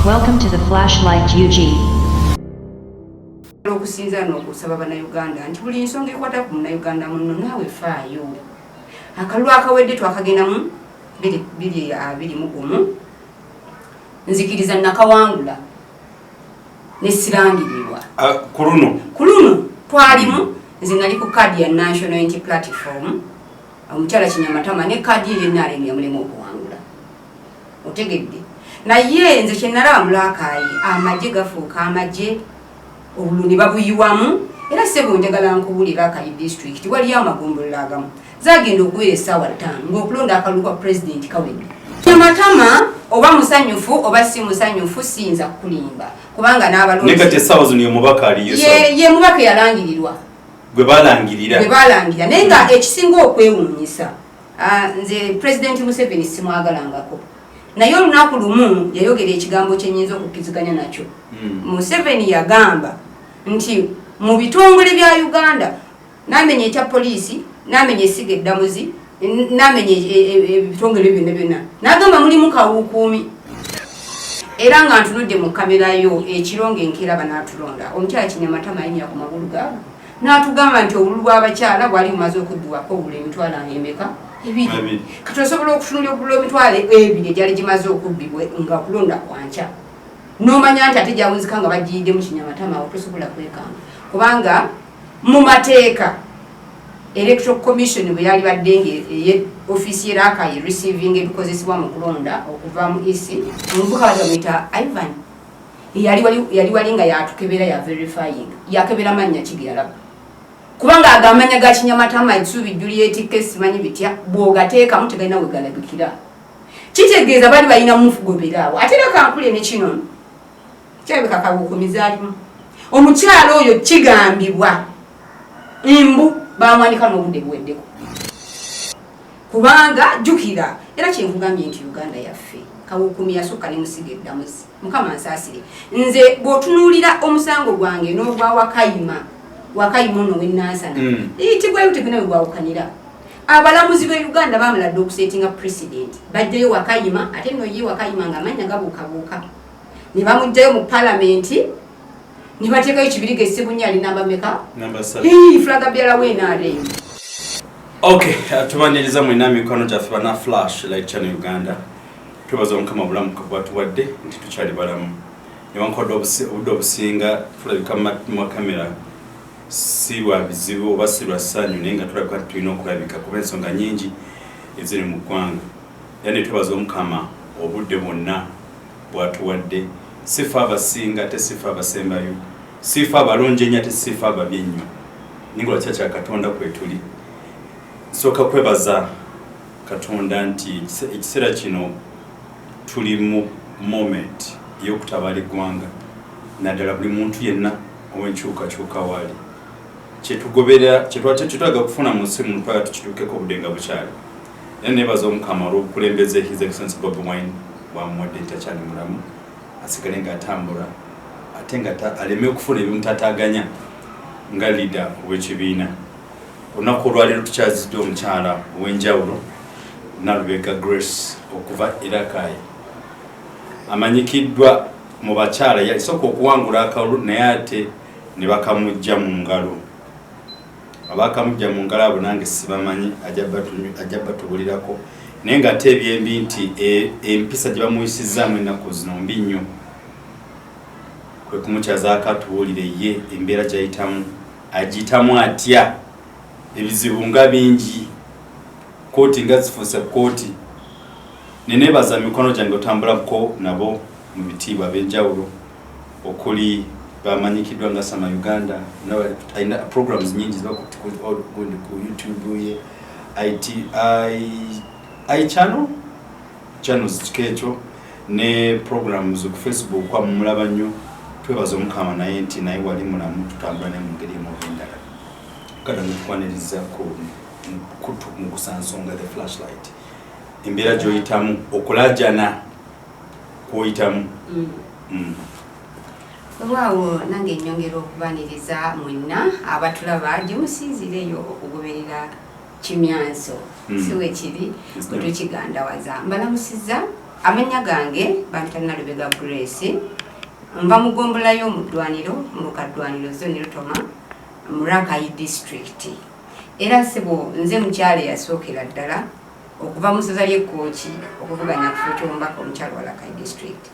Welcome to the Flashlight UG. Okusinza n'okusaba Bannayuganda nti buli nsonga ekwata ku Munnayuganda munno, naawe faayo. Akalulu akawedde twakagendamu 2021, nzikiriza nakawangula nesirangirirwa. Ah, ku luno? Ku luno twalimu, nze nali ku kaadi ya National Unity Platform, omukyala Kinyamatama ne kaadi ye yenarem yamulema okuwangula. Otegedde? Naye nze kyenalaba mulakaayi, amagye gafuuka amagye, obululu ne babuyiwamu. Era sebo, njagala nkuwulira, Akayi District waliyo amagombolola agamu zagenda okubeera essaawa 5 ng'okulonda akalulu kwa pulezidenti kawedde. Nyamatama oba musanyufu oba si musanyufu, siyinza kukulimba kubanga n'abalonzi. Kati essaawa zino ye mubaka aliyo? Ye mubaka eyalangirirwa. Gwe balangirira. Gwe balangira. Naye nga ekisinga okwewuunyisa, nze Pulezidenti Museveni simwagalangako, naye olunaku lumu yayogera ekigambo kyenyinza okukkiziganya nakyo. Museveni yagamba nti mu bitongole bya Uganda, namenya ekya poliisi, namenya essiga eddamuzi, namenya ebitongole byonna byonna, nagamba mulimu kawukuumi. Era nga ntunudde mu kamera yo ekiro ngaenkeera banaatulonda, omukyala Kinyamatama ayimirira ku magulu gaabwe n'atugamba nti obululu bw'abakyala bwali bumaze okuddibwako obululu emitwalo emeka? Ebiri. Abiri. Kati osobola okutunulira obululu 20,000 egyali gimaze okubbibwa nga kulonda kwankya, n'omanya nti ate gyawunzika nga bagiyiddemu Kinyamatama. Awo tosobola kwekanga, kubanga mu mateeka Electoral Commission bwe yali badde nga eye ofiisi yerakayi receiving ebikozesebwa mu kulonda okuva mu EC, omuvuka bamuyita Ivan, yali wali nga yatukebera, ya verifying, yakebera mannya ki ge yalaba, kubanga ago amanya ga Kinyamatama, Isubi Juliet, ke simanyi bitya, bw'ogateekamu tegalina we galabikira. Kitegeeza bali balina mufugobera awo. Ate era kankule ne kino kirabika kawuukumi zaalimu. Omukyalo oyo kigambibwa mbu bamwanika n'obudde buweddeko, kubanga jjukira era kyenkugambye nti Uganda yaffe kawuukumi yasukka ne musiga eddamuzi. Mukama nsaasire nze, bw'otunuulira omusango gwange n'ogwa Wakayima, Wakayima ono w'enansana, tigwayo, teguna we gwawukanira. Abalamuzi b'e Uganda bamala dde okusetinga precedent, bajjayo Wakayima, ate nno ye Wakayima ng'amannya gabuukabuuka, ne bamugjayo mu palamenti ne bateekayo Kibirige Essebunya, ali namba meka? Namba 7. Flag bearer w'NRM. Okay, tubaniriza mwena mikwano gyaffe bana Flash Light Channel Uganda. Twebaza Omukama bulamu bwatuwadde nti tukyali balamu, newankubadde obudde obusinga tulabika mu kamera si lwa bizibu oba si lwa ssanyu, naye nga tulabika nti tulina okulabika kuba ensonga nyingi eziri mu ggwanga. Era ne twebaza Omukama obudde bwonna bwatuwadde. Sifa abasinga ate sifa abasembayo, sifa abalungi ennyo ate sifa ababi ennyo, ninga olwakya kya Katonda kwetuli. Nsooka kwebaza Katonda nti ekiseera kino tuli mu moment ey'okutabaala eggwanga, naddala buli muntu yenna ow'enkyukakyuka waali kyetugobera kyetwetaaga kufuna mu nsi muno, twagala tukituukeko obudde nga bukyali. Era nebaza Omukama olw'obukulembeze His Excellence Bobi Wine bwamuwadde nti akyali mulamu, asigale ng'atambula ate nga aleme okufuna ebimutataaganya nga leader ow'ekibiina. Olunaku olwaleero tukyaziddwa omukyala ow'enjawulo, Nalubega Grace okuva Erakayi, amanyikiddwa mu bakyala yasooka okuwangula akalulu, naye ate ne bakamujja mu ngalo. Abakamujja mu ngalo abo nange sibamanyi, ajja batubulirako. Naye nga ate ebyembi nti empisa gye bamuyisizaamu ennaku zino mbi nnyo, kwe kumukyazaako atubuulire ye embeera gyayitamu, agiyitamu atya, ebizibu nga bingi, kooti nga zifuuse kooti. Neneebaza mikono gyange otambulako nabo mu bitiibwa ab'enjawulo okuli bamanyikiddwa nga Sama Uganda, alina programs nyingi ziba gundi ku YouTube ye iti i channel, channels kika ekyo, ne programs ku Facebook kwamumulaba nnyo. Twebaza Omukama naye nti naye wali mulamu, tutambula naye mu ngeri emu oba endala. Kada netukwaniriza ku kutu mu kusansonga The Flashlight, embeera gy'oyitamu, okulajana kwoyitamu. Olwawo nange nyongera okubaniriza mwenna abatulaba gye musinziireyo okugoberera kimyanso. Si we kiri? Yes, bwe ma'am. Tukigandawaza, mbalamusiza. Amannya gange bampita Nalubega Grace, nva mu ggombolola y'omu ddwaniro mu Lukaddwaniro zone Rutoma mu Rakai district. Era ssebo nze mukyala eyasookera ddala okuva mu ssaza ly'e Kkooki okuvuganya ku kifo ky'omubaka omukyala wa Rakai district.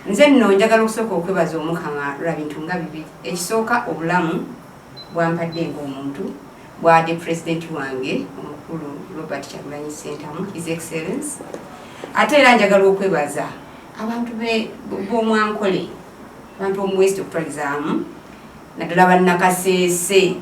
Nze nno njagala okusooka okwebaza Omukama lwa bintu nga bibiri. Ekisooka, obulamu bwampadde ng'omuntu, bwadde pulezidenti wange omukulu Robert Kyagulanyi Ssentamu, His Excellence. Ate era njagala okwebaza abantu b'Omwankole, abantu b'omu West okutwalizaamu, naddala bannakaseese.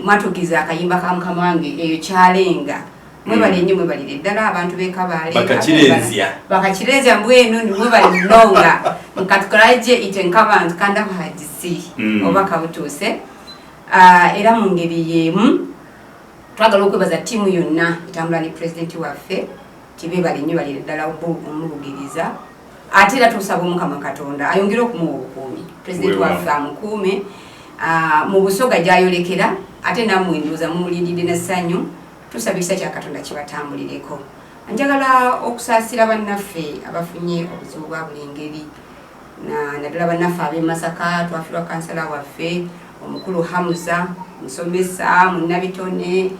Mwatuukiriza akayimba ka mukama wange eyo kyalenga. Mwebale nnyo, mwebalire ddala abantu b'e Kabale. Bakakirenzya. Bakakirenzya mbwenu nimwebale munonga. Nkatukolaje itwe nk'abantu kandi abahagisi oba kabutuuse. Era mu ngeri y'emu twagala okwebaza ttiimu yonna etambula ne pulezidenti waffe, tibeebale nnyo, balire ddala omubugiriza. Ate era tusaba Omukama Katonda ayongere okumuwa obukuumi, pulezidenti waffe amukuume mu Busoga gy'ayolekera, ate nammwe ndowooza mumulindidde n'essanyu. Tusaba ekisa kya Katonda kibatambulireko. Njagala okusaasira bannaffe abafunye obuzibu bwa buli ngeri, naddala bannaffe ab'e Masaka. Twafiirwa kansala waffe omukulu Hamuza, musomesa, munnabitone,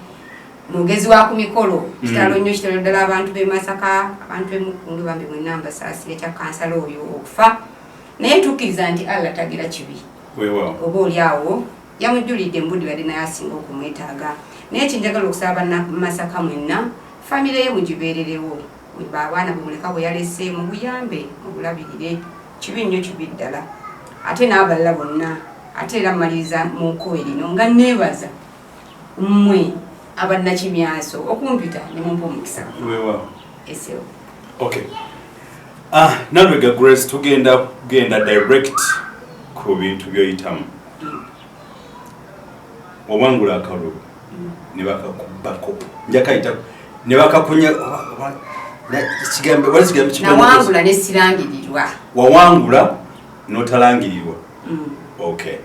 mwogezi wa ku mikolo. Kitalo nnyo, kitalo ddala abantu b'e Masaka, abantu b'e Mukungwe, bambi mwenna mbasaasira ekya kansala oyo okufa. Naye tukkiriza nti Allah tagira kibi, oba oli awo yamujjulidde mbudde badde naye asinga okumwetaaga. Naye kyenjagala okusaba bannamasaka mwenna, famire ye mugibeererewo, abaana bwemuleka bwe yalese mubuyambe, mubulabirire. Kibi nnyo, kibi ddala. Ate n'abalala bonna. Ate era mmaliriza mu nkowe lino nga neebaza mmwe abannakimyaso okumpita ne mumpa omukisa. Eseo. Okay. Nalubega Grace, tugenda kugenda direct ku bintu by'oyitamu. Wawangula akalulu ne bakakubbako, njakayita ne bakakunya kigambo, wali kigambo. Nawangula ne sirangirirwa. Wawangula n'otalangirirwa. Okay.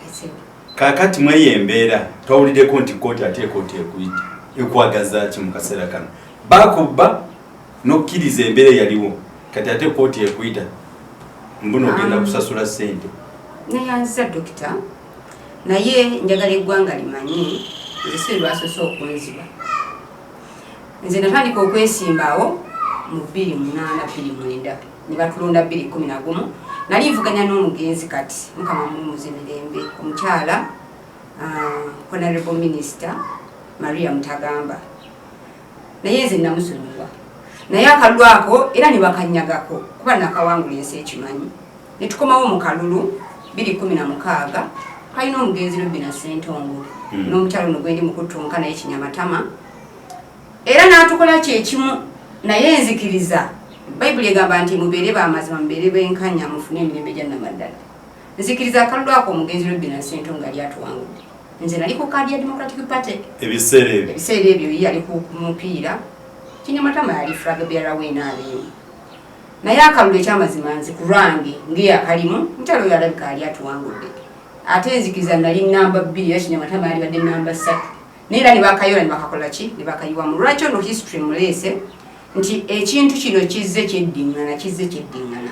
Eseo. Kaakati mweyo embeera twawuliddeko nti kooti, ate kooti ekuyita ekwagaza ki mu kaseera kano? Bakubba n'okkiriza embeera eyaliwo, kati ate kooti ekuyita mbuno ogenda kusasula ssente. Neyanziza dokita, naye njagala eggwanga limanye nze si lwasoose okunziba. Nze natandika okwesimbawo mu 2008 29, ne batulonda 2011. Nali nvuganya n'omugenzi, kati Mukama muwumuze mirembe, omukyala Honorable Minister Maria Mutagamba, naye nze namusonyiwa. Naye akalulu ako era ne bakanyagako, kuba nakawangula, ensi ekimanyi. Ne tukomawo mu kalulu 2016, twalina omugenzi Robina Sentongo n'omukyalo ono gwendi mukuttunka naye Kinyamatama, era n'atukola kyekimu. Naye nzikiriza Bayibuli egamba nti mubeere bamazima, mubeere benkanya, mufune emirembe gya namaddala. Nzikiriza akalulu ako omugenzi Robina Sentongo yali atuwangudde. Nze nali ku kaadi ya Democratic Party. Ebiseera ebyo. Ebiseera ebyo ye yali ku mupiira, Kinyamatama yali flag bearer w'NRM. Naye akalulu, ekyamazima, nze ku lwange ngeyakalimu, mukyalo oyo alabika ali atuwangudde. Ate nzikiriza nali namba 2, era Kinyamatama yalibadde namba 3, naye era ne bakayola ne bakakola ki, ne bakayiwamu. Lwaki ono history muleese nti ekintu kino kizze kyeddiŋŋana, kizze kyeddiŋŋana,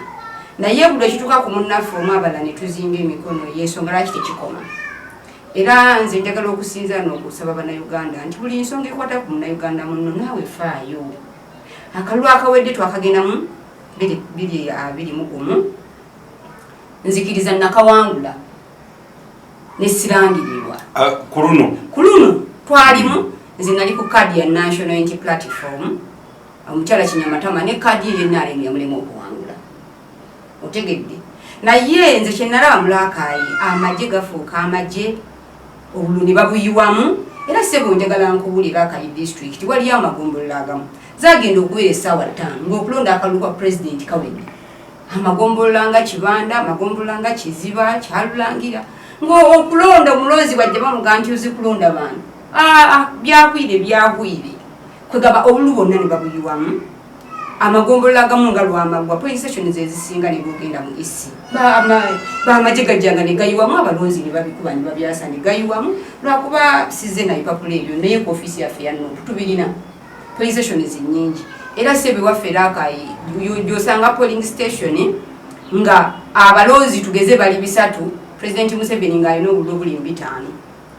naye buli ekituuka ku munnaffe omu abalala ne tuzinga emikono? Yensonga lwaki tekikoma. Era nze njagala okusinza n'okusaba Bannayuganda nti buli nsonga ekwata ku Munnayuganda munno, naawe faayo. Akalulu akawedde twakagendamu 2021, nzikiriza nakawangula nesirangirirwa. Ku luno? Ku luno twalimu, nze nali ku kaadi ya National Unity Platform, omukyala Kinyamatama ne kaadi ye yenarem yamulemu okuwangula. Otegedde? Naye nze kyenalaba mulakaayi, amagye gafuuka amagye, obululu ne babuyiwamu. Era sebo njagala nkuwulira, Rakai district waliyo amagombolola agamu zagenda okubeera essaawa 5 ng'okulonda akalulu kwa pulezidenti kawedde. Amagombolola nga Kibanda, amagombolola nga Kiziba, Kyalulangira, ngaokulonda omulonzi bwajja bamuga nti ozi kulonda bantu. Aa, byakwire byahwire, kwegamba obululu bwonna ne babuyiwamu. Amagombolola agamu nga Lwamagwa, polling stations ezisinga ne gogenda mu EC, bamagye gajjanga ne gayiwamu abalonzi, ne babikuba ne babyasa ne gayiwamu. Lwakuba size na bipapula ebyo, naye ku ofiisi yaffe ya NUP tubirina, polling stations nyingi. Era sebe waffe Rakai gyosanga polling station nga abalonzi tugeze bali 300, President Museveni ng'alina obululu obuli mu 5,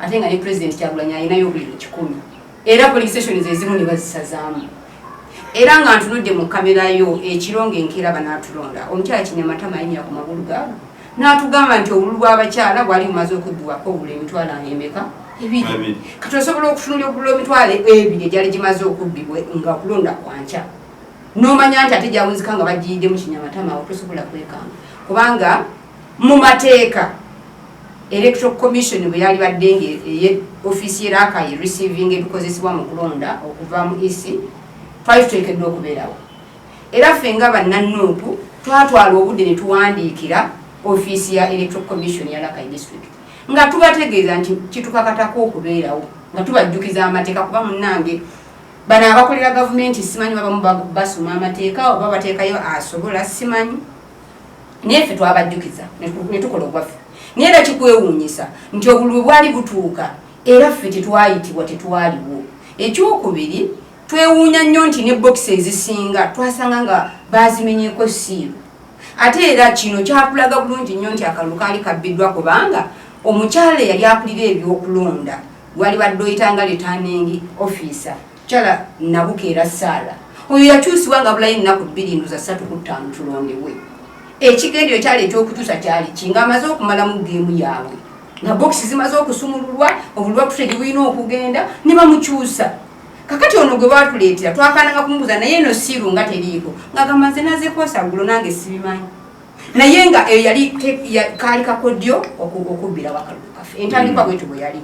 ate nga ne President Kyagulanyi alinayo obuli mu 100. Era polling station ezimu ne bazisazaamu. Era nga ntunudde mu kamera yo ekiro ng'enkeera banaatulonda, omukyala Kinyamatama ayimirira ku magulu gaabwe n'atugamba nti obululu bw'abakyala bwali bumaze okubbibwako obululu emitwalo emeka? 2. Kati osobola okutunulira obululu 20,000 egyali gimaze okubbibwa nga kulonda kwankya, n'omanya nti ate gyawunzika nga bagiyiddemu Kinyamatama, awo tosobola kwekanga, kubanga mu mateeka Electoral Commission bwe yali badde nga eye ofiisi ye Rakai receiving ebikozesebwa mu kulonda okuva mu EC, twali tuteekeddwa okubeerawo. Era ffe nga bannanuupu twatwala obudde ne tuwandiikira ofiisi ya Electoral Commission ya Rakai District nga tubategeeza nti kitukakatako okubeerawo, nga tubajjukiza amateeka, kuba munnange bano abakolera gavumenti simanyi babamu basoma amateeka oba bateekayo asobola simanyi, naye ffe twabajjukiza ne tukola ogwaffe. Naye era kikwewuunyisa nti obululu bwali butuuka era ffe tetwayitibwa, tetwaliwo. Ekyokubiri, twewuunya nnyo nti ne bokisi ezisinga twasanga nga bazimenyeeko siiru. Ate era kino kyatulaga bulungi nnyo nti akalulu kaali kabbiddwa, kubanga omukyala eyali akulira ebyokulonda gwali badde oyita nga returning officer, mukyala Nabukeera Saara, oyo yakyusibwa nga bulayo ennaku 2 nduza 3 ku 5 tulondebwe. Ekigendero kyali ekyokukyusa kyali ki nga amaze okumalamu geemu yaabwe, nga bokisi zimaze okusumululwa, obululu bwatute gye bulina okugenda, ne bamukyusa. Kakati ono gwe baatuleetera twakananga kumubuuza, naye eno siiru nga teriiko, ng'agamba nze nazeekwasa ggulo nange sibimanyi. Naye nga eyo yali kaali kakodyo okubbira wakalulu kaffe. Entandikwa bwetyo bwe yali.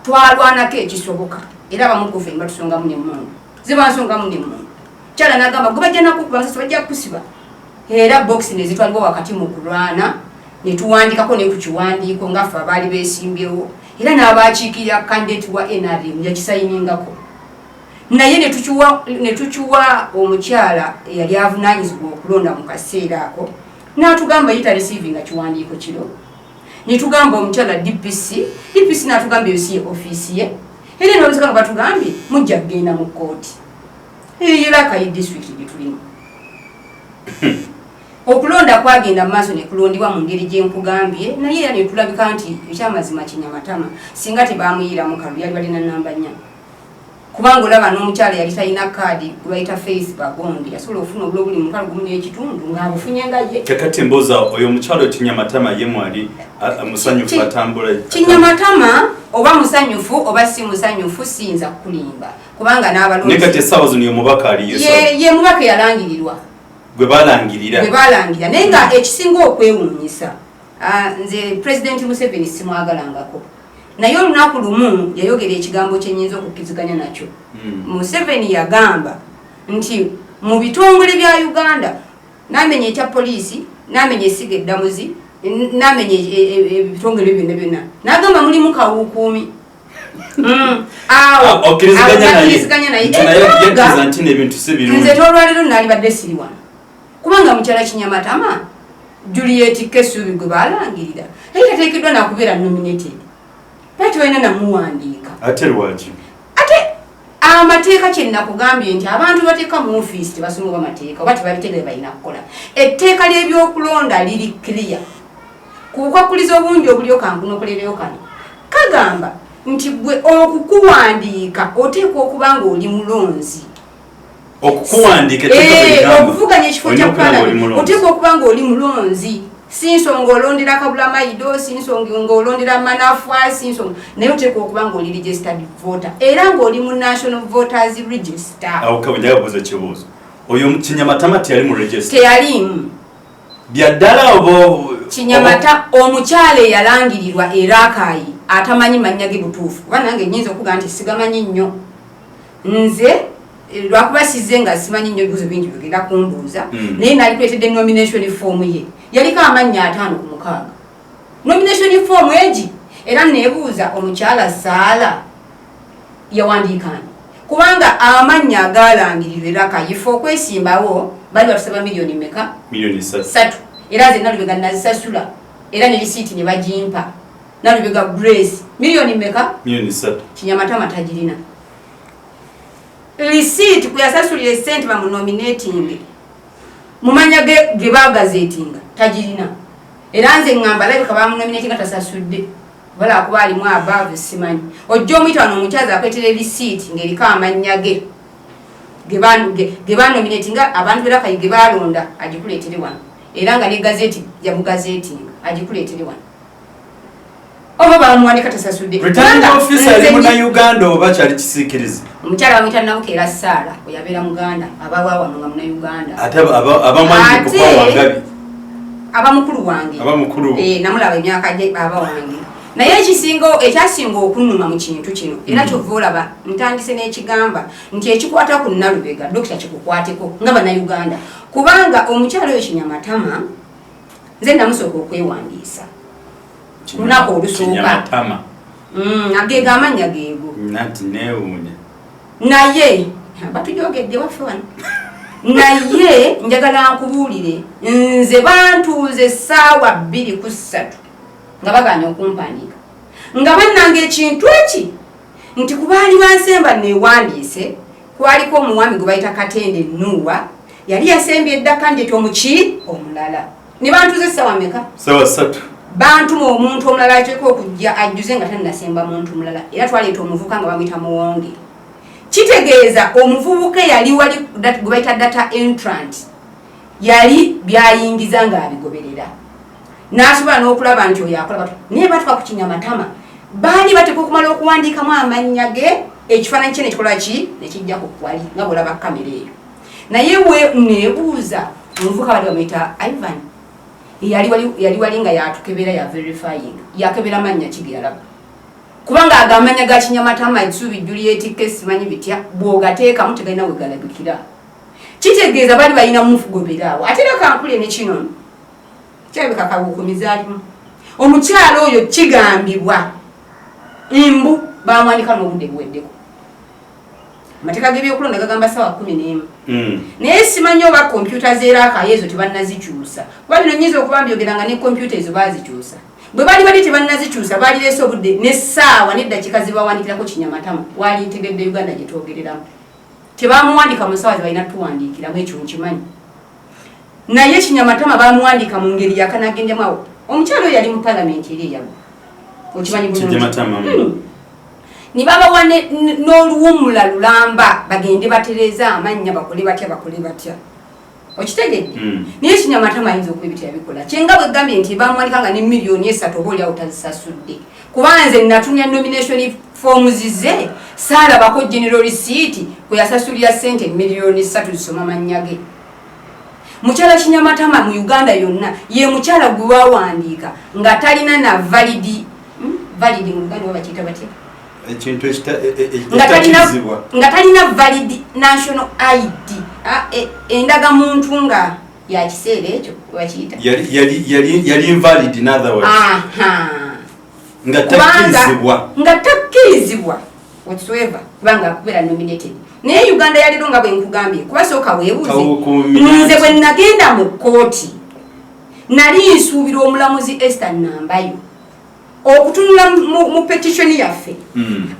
Twalwanako ekisoboka, era abamu ku ffe ne batusongamu n'emmundu, zibansongamu n'emmundu. Kyala n'agamba gwe bajja nakukuba amasasi bajja kukusiba. Era bokisi ne zitwalibwa wakati mu kulwana, ne tuwandikako ne ku kiwandiiko nga ffe abaali beesimbyewo, era n'abaakiikirira candidate wa NRM yakisayiningako. Naye ne tukiwa omukyala eyali avunaanyizibwa okulonda mu kaseera ako, n'atugamba ye tareceivinga kiwandiiko kiro. Ne tugamba omukyala DPC, DPC n'atugamba eyo si ye ofiisi ye, era eno nga batugambye mujja kugenda mu kkooti. Eyo ye Rakai district gye tulimu. Okulonda kwagenda mu maaso ne kulondebwa mu ngeri gye nkugambye, naye era ne tulabika nti ekyamazima Kinyamatama singa tebamuyiiramu kalulu yali balina namba 4, kubanga olaba n'omukyala yali talina kaadi gwe bayita Faith Bagondi yasobola okufuna obulo buli 51,000 ng'abufunye nga ye. Kakati mbuuza, oyo omukyala Kinyamatama ye mwali musanyufu atambula? Kinyamatama oba musanyufu oba si musanyufu siyinza kukulimba, kubanga n'abalonzi Ne kati essaawa zino ye mubaka aliyo? Ye mubaka eyalangirirwa. Gwe balangirira. Gwe balangira. Naye nga ekisinga okwewuunyisa, nze President Museveni simwagalangako, naye olunaku lumu yayogera ekigambo kye nnyinza okukkiziganya nakyo. Museveni yagamba nti mu bitongole bya Uganda, n'amenya ekya poliisi, n'amenya essiga eddamuzi, n'amenya ebitongole byonna byonna, n'agamba mulimu kawukuumi. Awo okkiriziganya naye nti n'ebintu si birungi. Nze tolwaliro naalibadde siri wano, kubanga mukyala Kinyamatama Juliet Kesubi gwe balangirira naye tateekeddwa nakubeera nominated, naye tebalina namuwandiika. Ate lwaki? Ate amateeka kye nakugambye nti abantu bateeka mu ofiisi tebasoma oba mateeka oba tebabitegere balina kukola. Etteeka ly'ebyokulonda liri clear ku bukwakulizo obungi obuliyo, kankunokolereyo kano kagamba nti gwe okukuwandiika oteekwa okuba ng'oli mulonzi. Okukuwandiika? Okuvuganya ekifo kya palamenti oteekwa okuba ng'oli mulonzi. Si nsonga olondera Kabulamayido, si nsonga ng'olondera Manafwa, si nsonga, naye oteekwa okuba ng'oli registered voter era ng'oli mu National Voters Register. Awo kabujaga buuza ekibuuzo, oyo Kinyamatama teyali mu register? Teyaliimu. Byaddala oba? Kinyamata omukyala eyalangirirwa Erakayi atamanyi mannya ge butuufu, kuba nange nyinza okuga nti sigamanyi nnyo nze, lwakuba size nga simanyi nnyo ebibuuzo bingi bigenda kumbuuza, naye nalikuletedde nomination form ye, yaliko amannya 56 nomination form egi. Era nebuuza omukyala Saala yawandiikaani, kubanga amannya agalangirirwa era kayifa okwesimbawo bali batusaba miliyoni meka? Miliyoni 3. 3. Era nze Nalubega nazisasula, era ne risiiti ne bagimpa. Nalubega Grace, miliyoni meka? Miliyoni 3. Kinyamatama tagirina. Receipt kwe yasasulira esente bamunominating mu mannya ge ge bagazetinga tagirina. Era nze ŋŋamba alabika bamunominatinga tasasudde, bala kuba alimu abaavu simanyi. Ojja omuyita wano omukyazi akwetera receipt ng'eriko amannya ge ge banominatinga abantu berakayi ge balonda, agikuleetere wano, era nga ne gazeti yamugazetinga agikuleetere wano, oba bamuwanika tasasudde. Returning officer ali Munnayuganda oba kyali kisiikirize? Omukyala bamuyita Nabukeera Saara, oyabeera Muganda, abawa wano nga Munnayuganda. Ate abamanyi Ate- kuba wangabi? Aba mukulu wange. Aba mukulu. Eh, namulaba emyaka gye aba wange. Naye ekisinga, ekyasinga okunnuma mu kintu kino era kyova olaba ntandise n'ekigamba nti ekikwata ku Nalubega dokita kikukwateko nga Bannayuganda, kubanga omukyala oyo Kinyamatama nze namusooka okwewandiisa lunaku olusooka. Kinyamatama. Ageego amannya geego. Nanti neewuunya. Naye batujogedde waffe wano. Naye njagala nkubuulire, nze bantuuza essaawa 2 ku 3 nga baganya okumpandiika, nga bannanga ekintu eki nti ku baali bansemba neewandiise kwaliko omuwami gwe bayita Katende Nuuwa, yali yasembye edda candidate omuki omulala. Ne bantuuza essaawa meka? Sawa 3. Bantuma omuntu omulala ateeka okujja ajjuze nga tannasemba muntu mulala, era twaleeta omuvubuka nga bamuyita Muwonge. Kitegeeza omuvubuka yali wali gwe bayita data entrant, yali byayingiza ng'abigoberera n'asobola n'okulaba nti oyo akola batu. Naye batuka ku Kinyamatama, baali bateeka okumala okuwandiikamu amannya ge, ekifaananyi kye nekikola ki, nekijja ku kwali nga bwolaba kamera eyo. Naye we neebuuza, omuvubuka bali bamuyita Ivan, yali wali nga yatukebera, ya verifying, yakebera mannya ki ge yalaba? Kubanga ago amanya ga Kinyamatama, Isubi Juliet, ke simanyi bitya, bw'ogateekamu tegalina we galabikira. Kitegeeza baali balina mufugobera awo. Ate era kankule ne kino kirabika kawukumiza alimu omukyalo oyo, kigambibwa mbu bamwandika n'obudde buweddeko. Amateeka g'ebyokulonda gagamba sawa 11. Naye simanyi oba kompyuta z'erakayo ezo tebannazikyusa, kuba bino nyinza okuba mbyogera nga ne kompyuta ezo bazikyusa. Bwe bali bali tebannazikyusa, balireese obudde n'essaawa n'eddakiika zebawandikirako Kinyamatama, walintegedde Uganda gye twogereramu. Tebamuwandika mu ssaawa zebalina tuwandiikiramu, ekyo nkimanyi. Naye Kinyamatama bamuwandiika mu ngeri yakanagendemu awo. Omukyalo oyo yali mu palamenti eri eyagwa, okimanyi bulungi. Kinyamatama. Ne babawa n'oluwummula lulamba bagende batereeze amannya, bakole batya, bakole batya, okitegedde? Naye Kinyamatama ayinza okuba ebitya bikola kyenga bwe gambye nti bamwandika nga ne miliyoni 3 oba oliawo tazisasudde, kuba nze natumya nomination forms ze, saalabako general receipt kwe yasasulira sente miliyoni 3 zisoma mannya ge. Mukyala Kinyamatama mu Uganda yonna ye mukyala gwe wawandiika nga talina na valid, Valid mu Luganda oba bakiyita batya? Ekintu Nga talina ekitakirizibwa. Nga talina valid national ID, endagamuntu nga ya kiseera ekyo bakiyita. Yali invalid, in other words. Aha. Nga Kubanga takkirizibwa. Nga takkirizibwa whatsoever, kubanga akubeera nominated. Naye Uganda yaliro nga bwe nkugambye, kuba sooka weebuuze. Kawukuumi. Nze bwe nagenda mu kkooti nali nsuubira omulamuzi Esther Nambayo okutunula mu petition yaffe,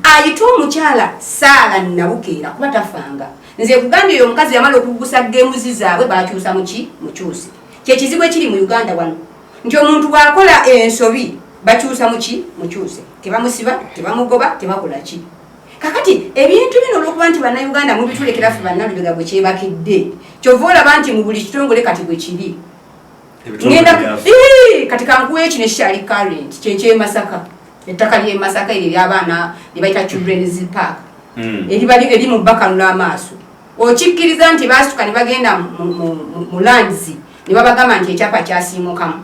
ayite omukyala Saara Nabukeera, kuba tafanga. Nze kugambye, oyo omukazi yamala okuggusa gemuzi zaabwe, bakyusa muki, mukyuse. Kyekizibu ekiri mu Uganda wano nti omuntu bw'akola ensobi bakyusa muki, mukyuse, tebamusiba, tebamugoba, tebakola ki. Kakati ebintu bino olwokuba nti Bannayuganda mubitulekera ffe bannalubega gwe kyebakidde, kyova olaba nti mu buli kitongole kati bwe kiri. Ebitongole Ngenda byaffe. Ii, kati kankuwa ekino ekikyali current, kyekyemasaka, ettaka ly'emasaka eryo ery'abaana lye bayita Children's Park, eribali eri mu bakanula amaaso. Okikkiriza nti baasituka ne bagenda mu lands ne babagamba nti ekyapa kyasiimukamu,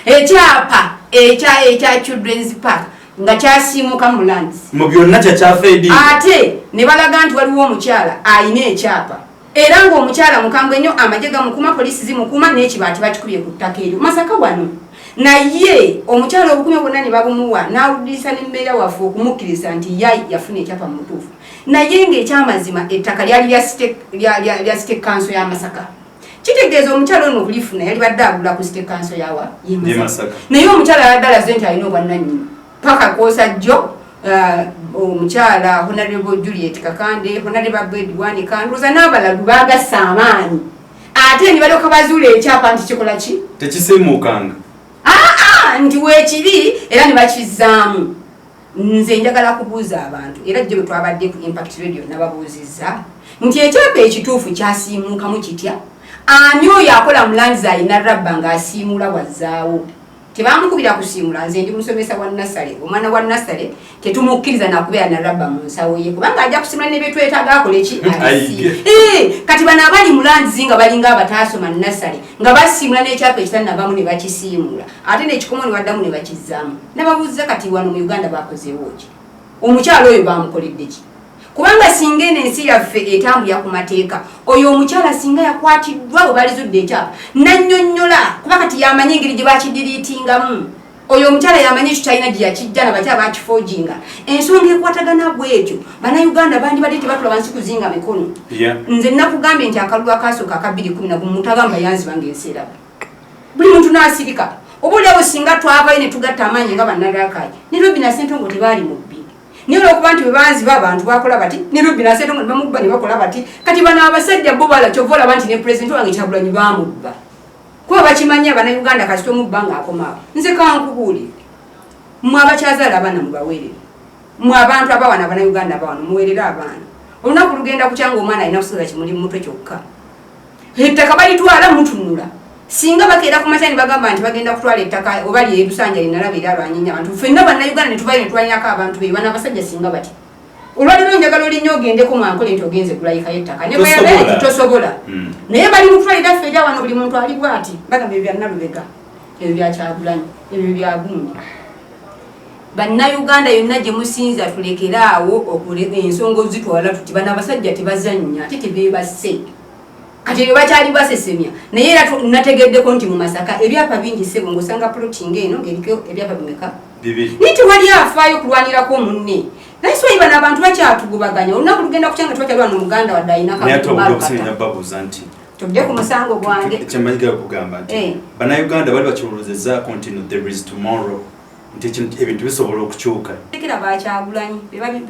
ekyapa ekya Children's Park nga kyasiimuka mu lands. Mu byonna kyakyafa edi. Ate ne balaga nti waliwo omukyala ayina ekyapa, era ng'omukyala mukambwe nnyo, amagye gamukuma, poliisi zimukuma, n'ekibaati bakikubye ku ttaka eryo Masaka wano. Naye omukyala obukumi bwonna ne babumuwa n'awuliriza n'emmeera waffe okumukkiriza nti ya yafuna ekyapa mu mutuufu, naye ng'ekyamazima ettaka lyali lya city council ya Masaka. Kitegeeza omukyala ono okulifuna yali badde agula ku city council yawa? Ye Masaka. Naye omukyala yabadde alaze nti alina obwannannyini paka kwosa jjo. Omukyala Honorable Juliet Kakande, Honorable Abed Bwanika, ndowooza n'abalala bagassa amaanyi, ate ne balyoka bazuula ekyapa nti kikola ki? Tekisiimuukanga. Aa, nti weekiri, era ne bakizzaamu. Nze njagala kubuuza abantu, era jjo bwe twabadde ku Impact Radio nababuuzizza nti ekyapa ekituufu kyasiimuukamu kitya? Ani oyo akola mu lands alina rubber ng'asiimuula wazzaawo? Tebamukubira kusiimula. Nze ndi musomesa wa nursery. Omwana wa nursery tetumukkiriza nakubeera na rubber mu nsawo ye, kubanga ajja kusimula nebyetwetaaga akole ki? Ayige. Kati bano abali mu lands nga balinga abataasoma nursery, nga basiimula n'ekyapa ekitannavamu ne bakisiimula, ate n'ekikomo ne baddamu ne bakizzaamu. Nababuuza, kati wano mu Uganda bakozeewo ki? Omukyalo oyo bamukoledde ki? Kubanga singa eno ensi yaffe etambulira ku mateeka, oyo omukyala singa yakwatiddwa bwe balizudde ekyapa nannyonnyola, kuba kati yamanyi engeri gye bakidiriitingamu. Oyo omukyala yamanyi ekyo kyalina gye yakijja, nabakyala bakiforginga. Ensonga ekwatagana bwetyo, Bannayuganda bandibadde tebatula wansi kuzinga mikono. Nze nakugambye nti akalulu akasooka aka 211 mutagamba yanziba ngaensi eraba, buli muntu n'asirika. Oba oliawo singa twavayo ne tugatta amaanyi nga bannalakayi ne Robina Sentongo tebaali mubbi, naye olwokuba nti bwe banziba abantu bakola bati ne Robina Sentongo ne bamubba ne bakola bati. Kati bano abasajja bo bala, kyova olaba nti ne pulezidenti wange Kyagulanyi bamubba, kuba bakimanyi Abannayuganda kasita omubba ng'akomaawo. Nze kankubuulire, mmwe abakyazaala abaana mubaweerere, mmwe abantu abawana, Abannayuganda abawana muweerere abaana. Olunaku lugenda kutya nga omwana alina kusigala kimuli mu mutwe kyokka, ettaka balitwala mutunula. Singa bakeera ku makya ne bagamba nti bagenda kutwala ettaka oba lyebusanja linalaba era alwanyinya abantu, ffenna Bannayuganda ne tuvayo ne tulwanyako abantu be bano abasajja, singa bati olwaliro njagala olinnya ogendeko mwankole nti ogenze gulayikayo ettaka ne Tosobola. bwe tosobola. Naye bali mutwalira ffe eri wano, buli muntu ali bwati bagamba ebyo bya Nalubega, ebyo bya Kyagulanyi, ebyo bya gundi. Bannayuganda yonna gye musinza, tulekeraawo ensonga ozitwala tuti bano abasajja tebazannya, ate tebeebase. Kati ebyo bakyali basesemya, naye era nategeddeko nti mu Masaka ebyapa bingi ssebo, ng'osanga ploti ng'eno ng'eriko ebyapa bimeka? Bibiri. Naye tewali afaayo kulwanirako munne. Naye siwayi bano abantu bakyatugubaganya, olunaku lugenda kutya nga tebakyali wano Muganda wadde alina Naye ate obudde kamalukata. obusinga babuuza nti Tujje ku musango gwange. Kyemanyigala kugamba nti Bannayuganda bali bakiwuluzezaako nti no, there is tomorrow, nti ebintu bisobola okukyuka. Tekera bakyagulanyi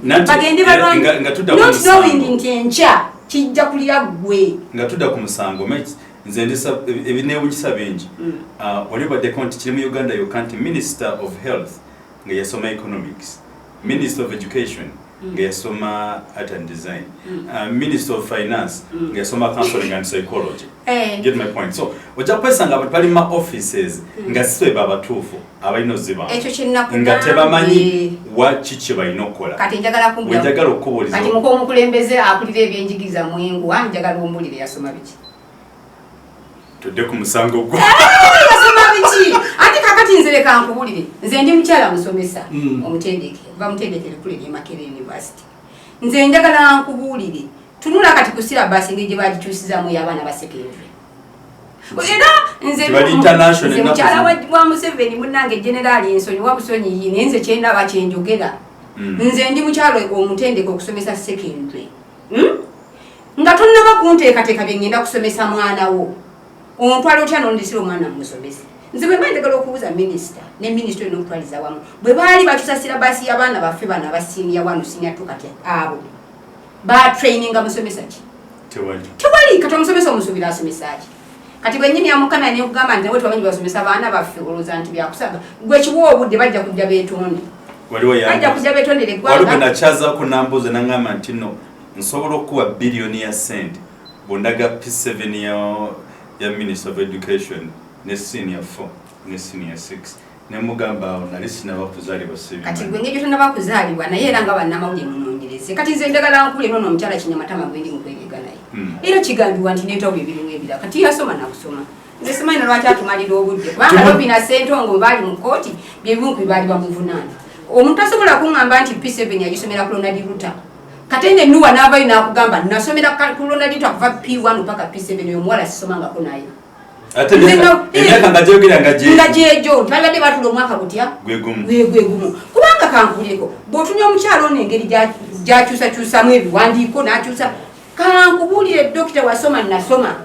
Nanti, bagende era nga tudda ku not musango. knowing nti enkya kijja kulya ggwe. Nga tudda ku musango, nze ndisa ebinewunyisa bingi. Ah, wali obaddeko nti kiri mu Uganda yokka nti Minister of Health nga yasoma economics, Minister of Education nga yasoma art and design, Minister of Finance nga yasoma counseling and psychology? Get my point? So ojja kwesanga abantu bali ma offices nga si be abatuufu abalina oziba, Ekyo kyenakugambye. nga tebamanyi waki kye balina okukola. Kati njagala kumbulira. Wenjagala okukubuuliza. Kati muka omukulembeze akulira ebyenjigiriza mwenguwa, njagala ombulire yasoma biki? Tudde ku musango gwo. Yasoma biki? Ate kakati nze leka nkubulire, nze ndi mukyala musomesa omutendeke, oba mutendeke likulu erye Makerere University. Nze njagala nkubuulire, tunula kati ku syllabus engeri gye bagikyusizaamu ey'abaana ba secondary, era nze Tebali international nze ennaku mukyala zino. wa Museveni munnange generaali ensonyi wabusonyiyi, naye nze kyendaba kyenjogera. Nze ndi mukyalo omutendeke okusomesa secondary, Nga tonnaba kunteekateeka bye ngenda kusomesa mwana wo, ontwala otya nondesera omwana mumusomese? Nze bwe mba njagala okubuuza minisita ne minisita olina okutwaliza wamu, bwe baali bakyusa syllabus y'abaana baffe bano aba senior one, senior two, kati abo batraininga musomesa ki? Tewali. Tewali. Kati omusomesa omusuubira asomesa ki? Kati bwennyini amukamera nekugamba nti nawe tebamanyi basomesa baana baffe, olowooza nti byakusaga? Gwe kiwa obudde, bajja kujja beetonde. Waliwo Bajja kujja beetondere waliwo gwe eggwanga. nakyazaako nambuuza naŋŋamba nti no, nsobola okukuwa biliyoni ya sente bwondaga P7 ya Minister of Education ne senior 4 ne senior 6. Nemugamba awo nali sinaba kuzaalibwa. Kati sibimanyi. Gwe ng'ekyo tonaba kuzaalibwa, naye era nga bannamawulire munoonyereze. Kati nze njagala nkule noono omukyala Kinyamatama gwendi mukwerega naye. Era kigambibwa nti neetawula ebirimu ebirala. Kati yasoma nakusoma, nze simanyi nalwaki atumalira obudde, kubanga Robina Sentongo baali mu kkooti byebimu ku bibaali bamuvunaana. Omuntu tasobola kuŋŋamba nti P7 yagisomera ku Ronald Ruta, kate ne nuwa n'avayo n'akugamba nasomera ku Ronald Ruta kuva P1 paka P7. Oyo omuwala sisomangako naye. Ate emyaka nga gyogera nga gye Nga gyegyo balabadde batula omwaka gutya? Gwe gumu. Gwe gumu, kubanga kankuleko bw'otunya omukyalo ono engeri gyakyusakyusamu ebiwandiiko n'akyusa. Kankubuulire, dokita wasoma nasoma,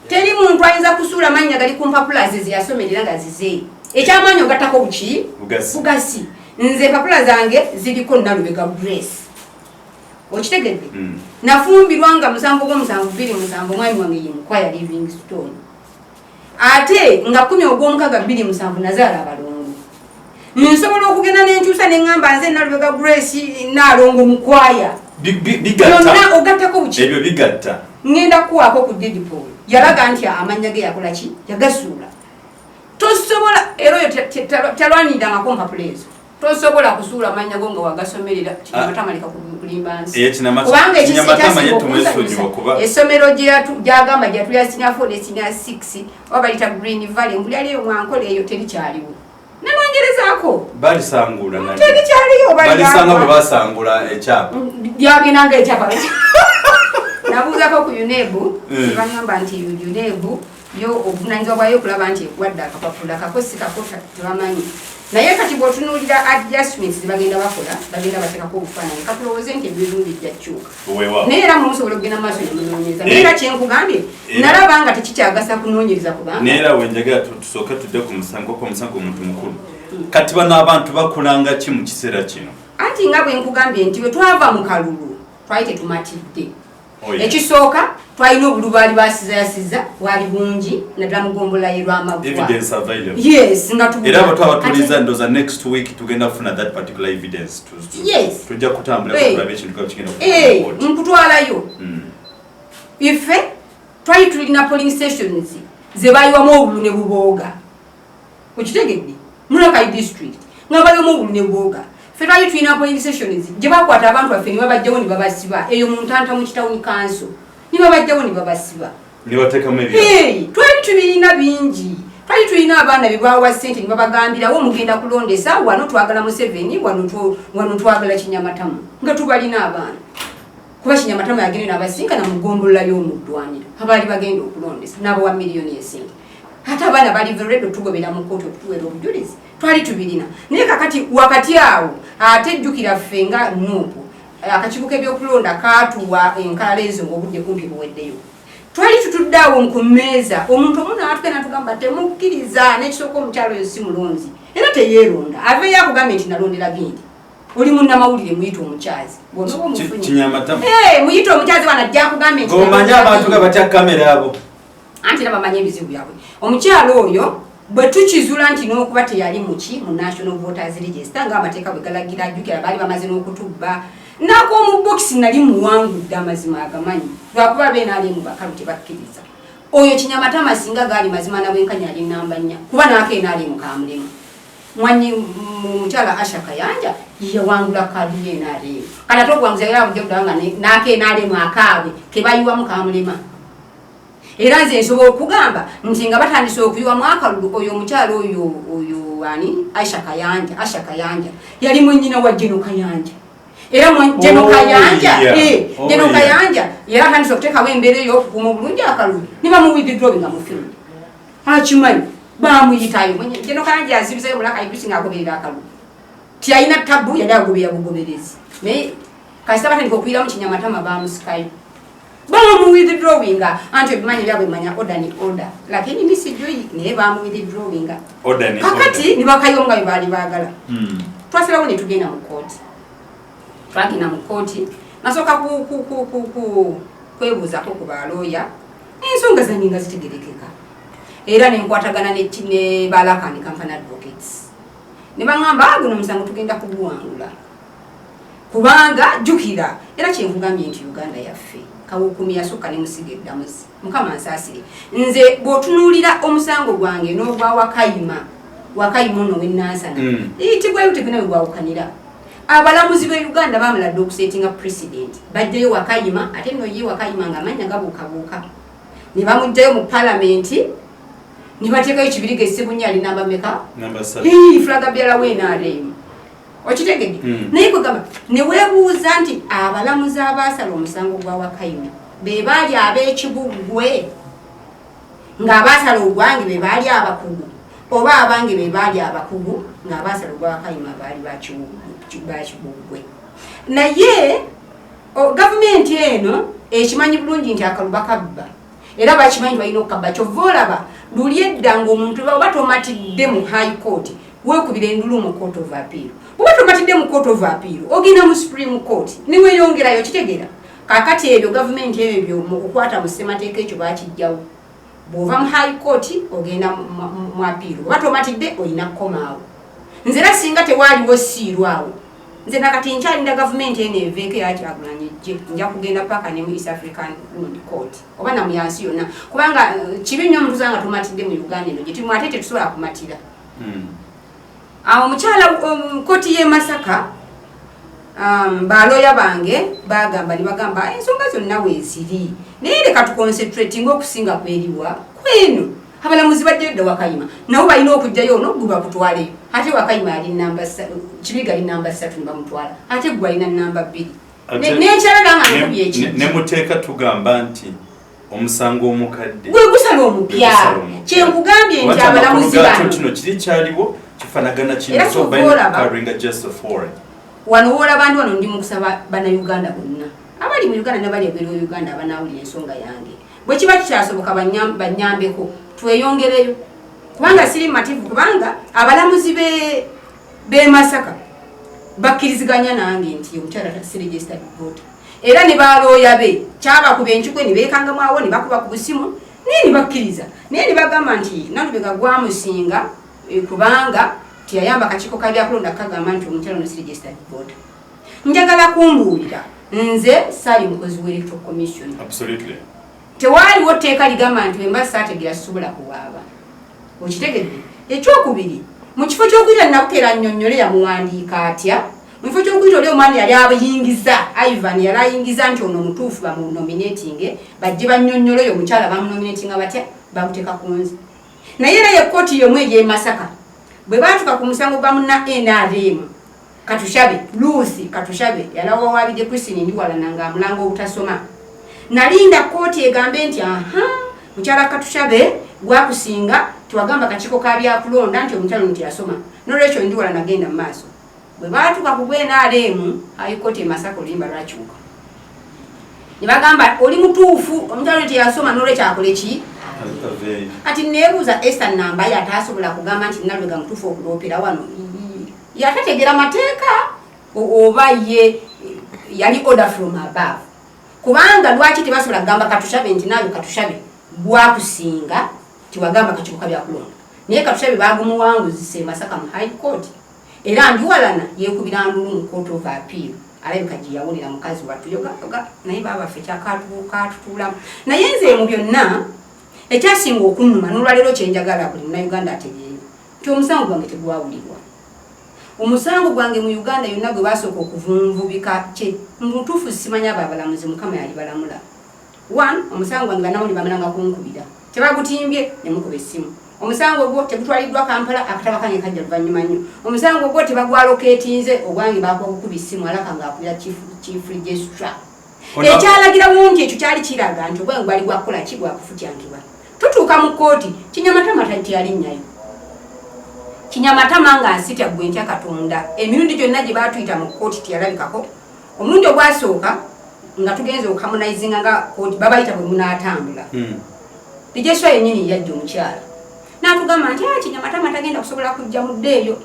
teri muntu ayinza kusuula mannya gali ku mpapula ze zeyasomerera nga zize. Ekyamaanyi ogattako buki? Bugasi. Bugasi. Nze empapula zange ziriko Nalubega Grace, okitegedde? Nafumbirwa nga 7 ogw'omusanvu 2007, omwami wange ye Mukwaya Livingstone, ate nga 10 ogw'omukaaga 2007 nazaala abalongo. Nsobola okugenda nenkyusa neŋŋamba nze Nalubega Grace Naalongo Mukwaya. Bigatta. Byonna ogattako buki? Ebyo bigatta. Ŋŋenda kuwaako ku deed poll, yalaga nti amannya ge yakola ki, yagasuula. Tosobola, era oyo talwanirirangako mpapula ezo. Tosobola kusuula mannya go nga wagasomerera. Kinyamatama, leka kulimba nsi. Eyo Kubanga Kinyamatama ye ekyasinga tumwesonyiwa okunsanyusa, kuba essomero gyagamba gyatulya senior 4 ne senior 6, oba bayita Green Valley, mbuli eyo mwankola eyo terikyaliwo, nanongerezaako. Balisangula nalyo. Terikyaliyo. Balisanga bwe basangula ekyapa. Byagenda nga ekyapa. Nabuuzako ku UNEB, bagamba nti UNEB yo obuvunanyizibwa bwayo okulaba nti ekuwadde akapapula kako, si kako, tebamanyi. Naye kati bw'otunuulira adjustments zebagenda bakola, bagenda bateekako obufaananyi, katulowooze nti ebizibu bijja kukyuka. Naye era mumusobola okugenda mu maaso nemunoonyereza. Naye era kyenkugambye, nalaba nga tekikyagasa kunoonyereza kubanga Naye era wenjagala tusooke tudde ku musango, kuba omusango omuntu mukulu. Kati bano abantu bakulanga ki mu kiseera kino? Anti nga bwe nkugambye nti bwe twava mu kalulu twali tetumatidde. Oh, yeah. Ekisooka, twalina obululu baali basizayasiza, bwali bungi naddala mu ggombolola ye Lwamaggwa. Evidence available. Yes, nga Era bwe twaba tuliza, ndowooza next week tugenda kufuna that particular evidence. Tujja kutambula tulabe ekintu kaba kigenda ku court. Nkutwalayo. Ife twali tulina polling stations ze bayiwamu obululu ne bubooga, okitegedde? Murakai district nga bayiwamu obululu ne bubooga. Ffe twali tulina polling stations gye bakwata abantu baffe ne babajjawo ne babasiba eyo mu Ntanta mu Kitawuni Council, ne babajjawo ne babasiba. Ne bateekamu ebya Hey, twali tubirina bingi. Twali tulina abaana bebawa sente ne babagambirawo mugenda kulondesa wano twagala Museveni, wano twagala Kinyamatama, nga tubalina abaana, kuba Kinyamatama yagenda n'abasinkana mu ggombolola y'omuddwaniro abaali bagenda okulondesa n'abawa miliyoni esente. Ate abaana bali ready otugobera mu kooti okutuweera obujulizi, twali tubirina. Naye kakati wakati awo ate jjukira ffe nga NUP, akakiiko k'ebyokulonda kaatuwa enkalala ezo ng'obudde kumpi buweddeyo. Twali tutudde awo ku mmeeza, omuntu omu naatuka natugamba temukkiriza. N'ekisooka, omukyalo oyo si mulonzi era teyeeronda, aveeyo akugambye nti nalondera gindi. Oli munnamawulire, muyite omukyazi bw'onooba omufunye. Kinyamatama. Eh, muyite omukyazi wano ajja akugambye nti Ng'omanyi nalondera abantu gindi. nga batya kamera abo. Anti era bamanyi ebizibu byabwe. Omukyalo oyo bwe tukizula nti n'okuba teyali muki mu National Voters Register ng'amateeka bwe galagira, ajjukira baali bamaze n'okutubba n'ak'omu bokisi. Nali muwangudde, amazima agamanyi, lwakuba benaali mu bakalu tebakkiriza. Oyo Kinyamatama singa gaali mazima nabwenkanya ali namba 4, kuba n'akeenaali mu kamulema. Mwanyi mukyala Asha Kayanja yawangula kaadi ye NRM. Kati ate obuwanguzi yali abujja kudaba nga n'akenaalemu akaabwe kebayiwamu kamulema. Era nze nsobola okugamba nti nga batandise okuyiwamu akalulu, oyo omukyala oyo ani, Aisha Kayanja, Asha Kayanja yali mwennyina wa Geno Kayanja. Era Geno Kayanja, Geno Kayanja era atandise okuteekawo embeera ey'okukuuma obulungi akalulu ne bamuwithdrawinga mu field. Akimanyi bamuyitayo. Geno Kayanja yazibizayo mulaka ibisi ng'agoberera akalulu, tiyalina tabu, yali agobera bugoberezi. Naye kasita batandika okuyiramu Kinyamatama, bamusikayo, bamuwithdrawinga. Anti ebimanyi byabwe manya order ni order, lakini mi sijui, naye bamuwithdrawinga. Order ni Kakati order. ne bakayiwamu nga bwe baali baagala. Twasalawo ne tugenda mu kooti. Twagenda mu kooti, nasooka kwebuuzako ku balooya, ensonga zange nga zitegerekeka, era nenkwatagana ne Balakani Company Advocates, ne baŋŋamba, "Ah, guno omusango tugenda kuguwangula," kubanga jjukira era kyenkugambye nti Uganda yaffe kawukumi yasukka ne musiga eddamuzi. Mukama nsaasire nze bw'otunuulira omusango gwange n'ogwa Wakayima, Wakayima ono w'enansana, tigwayo teguna we gwawukanira. Abalamuzi b'e Uganda bamala dde okusetinga precedent, bajjayo Wakayima, ate nno ye Wakayima nga amannya gabuukabuuka, ne bamugjayo mu palamenti ne bateekayo Kibiriga Essebunya ali namba meka? Namba 3. Flag bearer w'NRM, okitegedde? Mm. Naye kwegamba ne weebuuza nti abalamuzi abaasala omusango gwa Wakayima be baali ab'ekibuggwe, ng'abaasala ogwange be baali abakugu, oba abange be baali abakugu ng'abaasala ogwa Wakayima baali bakibuggwe. Naye gavumenti eno ekimanyi bulungi nti akalulu bakabba, era bakimanyi balina okukabba. Kyova olaba luli edda ng'omuntu oba tomatidde mu High Court. Weekubira endulu mu Court of Appeal. Bw'oba tomatidde mu Court of Appeal, ogenda mu Supreme Court neweyongerayo. Kitegeera kakati ebyo gavumenti ebyo mu kukwata mu ssemateeka ekyo bakijjawo. Bw'ova mu High Court ogenda mu appeal, oba tomatidde olina kukomaawo. Nze era singa tewaaliwo siiru awo, nze nakati nkyalinda gavumenti eno eveeko eyakyagulanyi ejje, nja kugenda paka ne mu East African Round Court oba namuyansi yonna, kubanga kibi nnyo omuntu nga tomatidde mu Uganda eno gyetulimu, ate tetusobola kumatira. Awo omukyala kooti y'e Masaka, baloya bange bagamba ne bagamba ensonga zonna weeziri, naye leka tuconcentratinga okusinga kweriwa kweno. Abalamuzi bajjayo dda Wakayima, nabo balina okugjayo ono gwe bakutwaleyo. Ate Wakayima ali namba, Kibiga ali namba 3 ne bamutwala, ate gwe alina namba 2. Nekyalala nga nkubye ekijji. Ne muteeka tugamba nti omusango omukadde gwe gusala omupya. Kyenkugambye nti abalamuzi bano kino kiri kyaliwo kifanagana kino. Era so kyova olaba- covering just for it. Wano woolaba ndi wano, ndi mu kusaba Bannayuganda bonna abali mu Uganda nabali ebweru wa Uganda abanaawulira ensonga yange, bwe kiba kikyasoboka bannyambeko tweyongereyo, kubanga siri mativu, kubanga abalamuzi b'e Masaka bakkiriziganya nange nti omukyala si registered voter, era ne balooya be kyabakuba enkikwe ne beekangamu awo ne bakuba ku busimu, naye ne bakkiriza, naye ne bagamba nti Nalubega gwamusinga, kubanga teyayamba kakiiko ka byakulonda kagamba nti omukyala ono si registered voter. Njagala kumbuulira, nze saali mukozi wa Electoral Commission. Tewaaliwo tteeka ligamba nti wemba saategera sisobola kuwaaba. Okitegedde? Ekyokubiri, mu kifo ky'okuyita Nabukeera nnyonnyole yamuwandiika atya, mu kifo ky'okuyita oli omwami yali abayingiza, Ivan yali ayingiza nti ono mutuufu bamunominatinge, bajje bannyonnyole oyo omukyala bamunominatinga batya, bamuteeka ku nze. Naye era ye kkooti yomu ey'e Masaka bwe baatuka ku musango gwa munna NRM Katushabe, Lucy Katushabe, yalawawabidde Christine Ndiwalana ng'amulanga obutasoma, nalinda kkooti egambe nti aha, mukyala Katushabe gwakusinga, tewagamba kakiiko ka byakulonda nti omukyala ono teyasoma, nolwekyo Ndiwalana genda mu maaso. Bwe baatuka ku bwe NRM, High Court e Masaka oluyimba lwakyuka ne bagamba oli mutuufu, omukyala ono teyasoma, nolwekyo akole ki? Aveeyo. Kati neebuuza, Esther Nambayo ataasobola kugamba nti Nalubega mutuufu okuloopera wano, yatategera mateeka oba ye yali order from above? Kubanga lwaki tebasobola kugamba Katushabe nti naawe Katushabe gwakusinga, tiwagamba kakiiko ka byakulonda? Naye Katushabe bagumuwanguzisa e Masaka mu High Court, era Ndiwalana yeekubira ndulu mu Court of Appeal, alabika gye yawulira mukazi wattu yogayoga, naye babaffe kyakatutuulamu. Naye nze mu byonna ekyasinga okunnuma n'olwaleero kyenjagala buli Munnayuganda ategeere nti omusango gwange tegwawulirwa. Omusango gwange mu Uganda yonna gwe basooka okuvunvubika kye mubutuufu simanya abo abalamuzi Mukama yali balamula. One, omusango gwange bannamawulire bamalanga kunkubira, tebagutimbye ne mukuba essimu. Omusango gwo tegutwaliddwa Kampala, akataba kange kajja luvannyuma nnyo. Omusango gwo tebagwaloketinze, ogwange bakuba essimu alaka ng'akubira chief registrar. Ekyalagirawo nti ekyo kyali kiraga nti ogwange gwali gwakukola ki? Gwakufutyankibwa. Tutuuka mu kkooti, Kinyamatama teyalinnyayo. Kinyamatama nga nsitya gwe ntya Katonda, emirundi gyonna gye baatuyita mu kkooti teyalabikako. Omulundi ogwasooka nga tugenze okuharmonizinga nga kooti babayita bwe munaatambula, Registrar yennyini yajja omukyala n'atugamba nti, "Ah, Kinyamatama tagenda kusobola kujja, muddeeyo."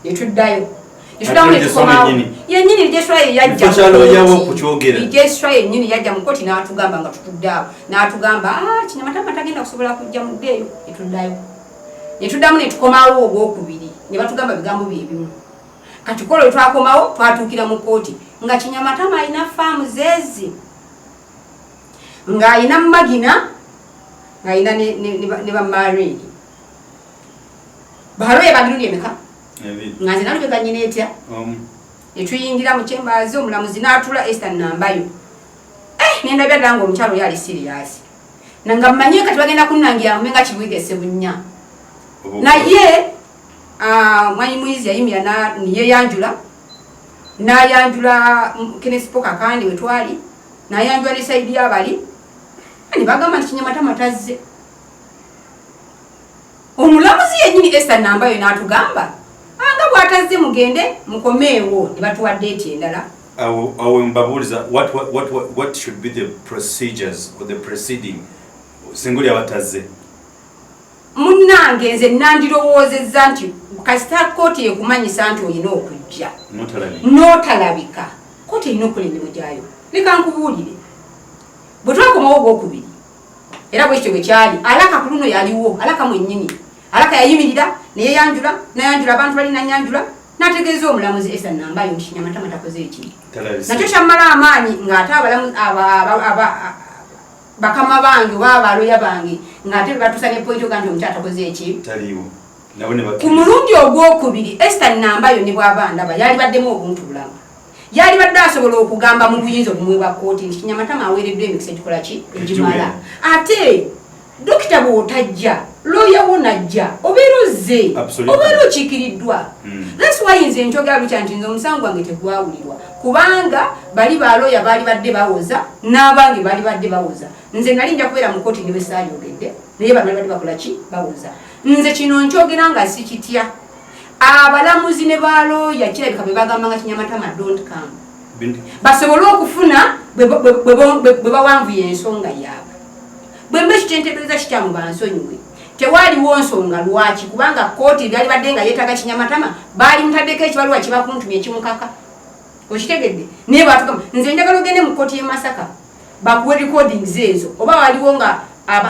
Netuddayo, netuddamu, netukomawo. Yennyini registrar ye yajja. Registrar yennyini yajja mu kooti n'atugamba nga tutudde awo, n'atugamba, "Ah, Kinyamatama tagenda kusobola kujja, muddeeyo." Netuddayo, netuddamu, netukomawo ogwokubiri ne batugamba bigambo byebimu. Kati kola twakomawo, twatuukira mu kooti nga Kinyamatama alina faamu zeezi, ng'alina magina, ng'alina ne bamarini baloya bagirundi emeka, nga nze Nalubega nyina etya. Netuyingira mu chambers, omulamuzi n'atula, Esther Nambayo. Eh, nendabya ddala nga omukyalo oli ali serious, nga mmanye kati bagenda kunnangira mume nga Kibwiga Esebunnya. Naye mwami Muyizi yayimira niyeyanjula, n'ayanjula Kenneth Paul Kakandi wetwali, n'ayanjula ne side y'abali ne bagamba nti Kinyamatama tazze. Omulamuzi yennyini Esther Nambayo n'atugamba anga bw'atazze, mugende mukomeewo, ne batuwa date endala. Awo mbabuuliza, what should be the procedures or the proceeding singa oli abatazze? Munnange, nze nandirowoozezza nti kasita kooti ekumanyisa nti olina okujja n'otalabika, kooti erina okukola emirimu gyayo. Leka nkubuulire, bwe twakomawo ogwokubiri, era bwekityo bwe kyali, alaka ku luno yaliwo, alaka mwennyini. Alaka yayimirira neyeyanjula, nayanjula abantu bali, nanyanjula, nategeeza omulamuzi Esa Nambayo nti Kinyamatama takoze eki. Nakyo kyammala amaanyi ng'ate bakama bange oba abaloya bange ng'ate batuusa ne point oga nti omukyala takoze eki. Ku mulundi ogwokubiri, Ester Nambayo ne bw'aba ndaba, yalibaddemu obuntu bulamu, yalibadde asobola okugamba mu buyinza obumwe bwa kooti nti Kinyamatama aweereddwa emikisa egikola ki, egimala. Ate dokita, bw'otajja, looya wo najja, obeera ozze, obeera okiikiriddwa. That's why nze nkyogera lukya nti nze omusango gwange tegwawulirwa, kubanga bali balooya baali badde bawoza, n'abange baali badde bawoza. Nze nali nja kubeera mu kooti ne bwe saalyogedde, naye bano bali badde bakola ki, bawoza. Nze kino nkyogera nga sikitya. Abalamuzi ne balooya kirabika bwe bagambanga Kinyamatama don't come, basobole okufuna bwe bawanvuya ensonga yaabwe. Bwe mba ekyo kyentegeeza kikyamu, bansonyiwe. Tewaaliwo nsonga lwaki, kubanga kooti byali badde nga yeetaaga Kinyamatama, baali mutaddeko ekibaluwa kibakuntumye ekimukaka, okitegedde? Naye batugamba, nze njagala ogende mu kooti y'e Masaka bakuwe recordings ezo, oba waliwo nga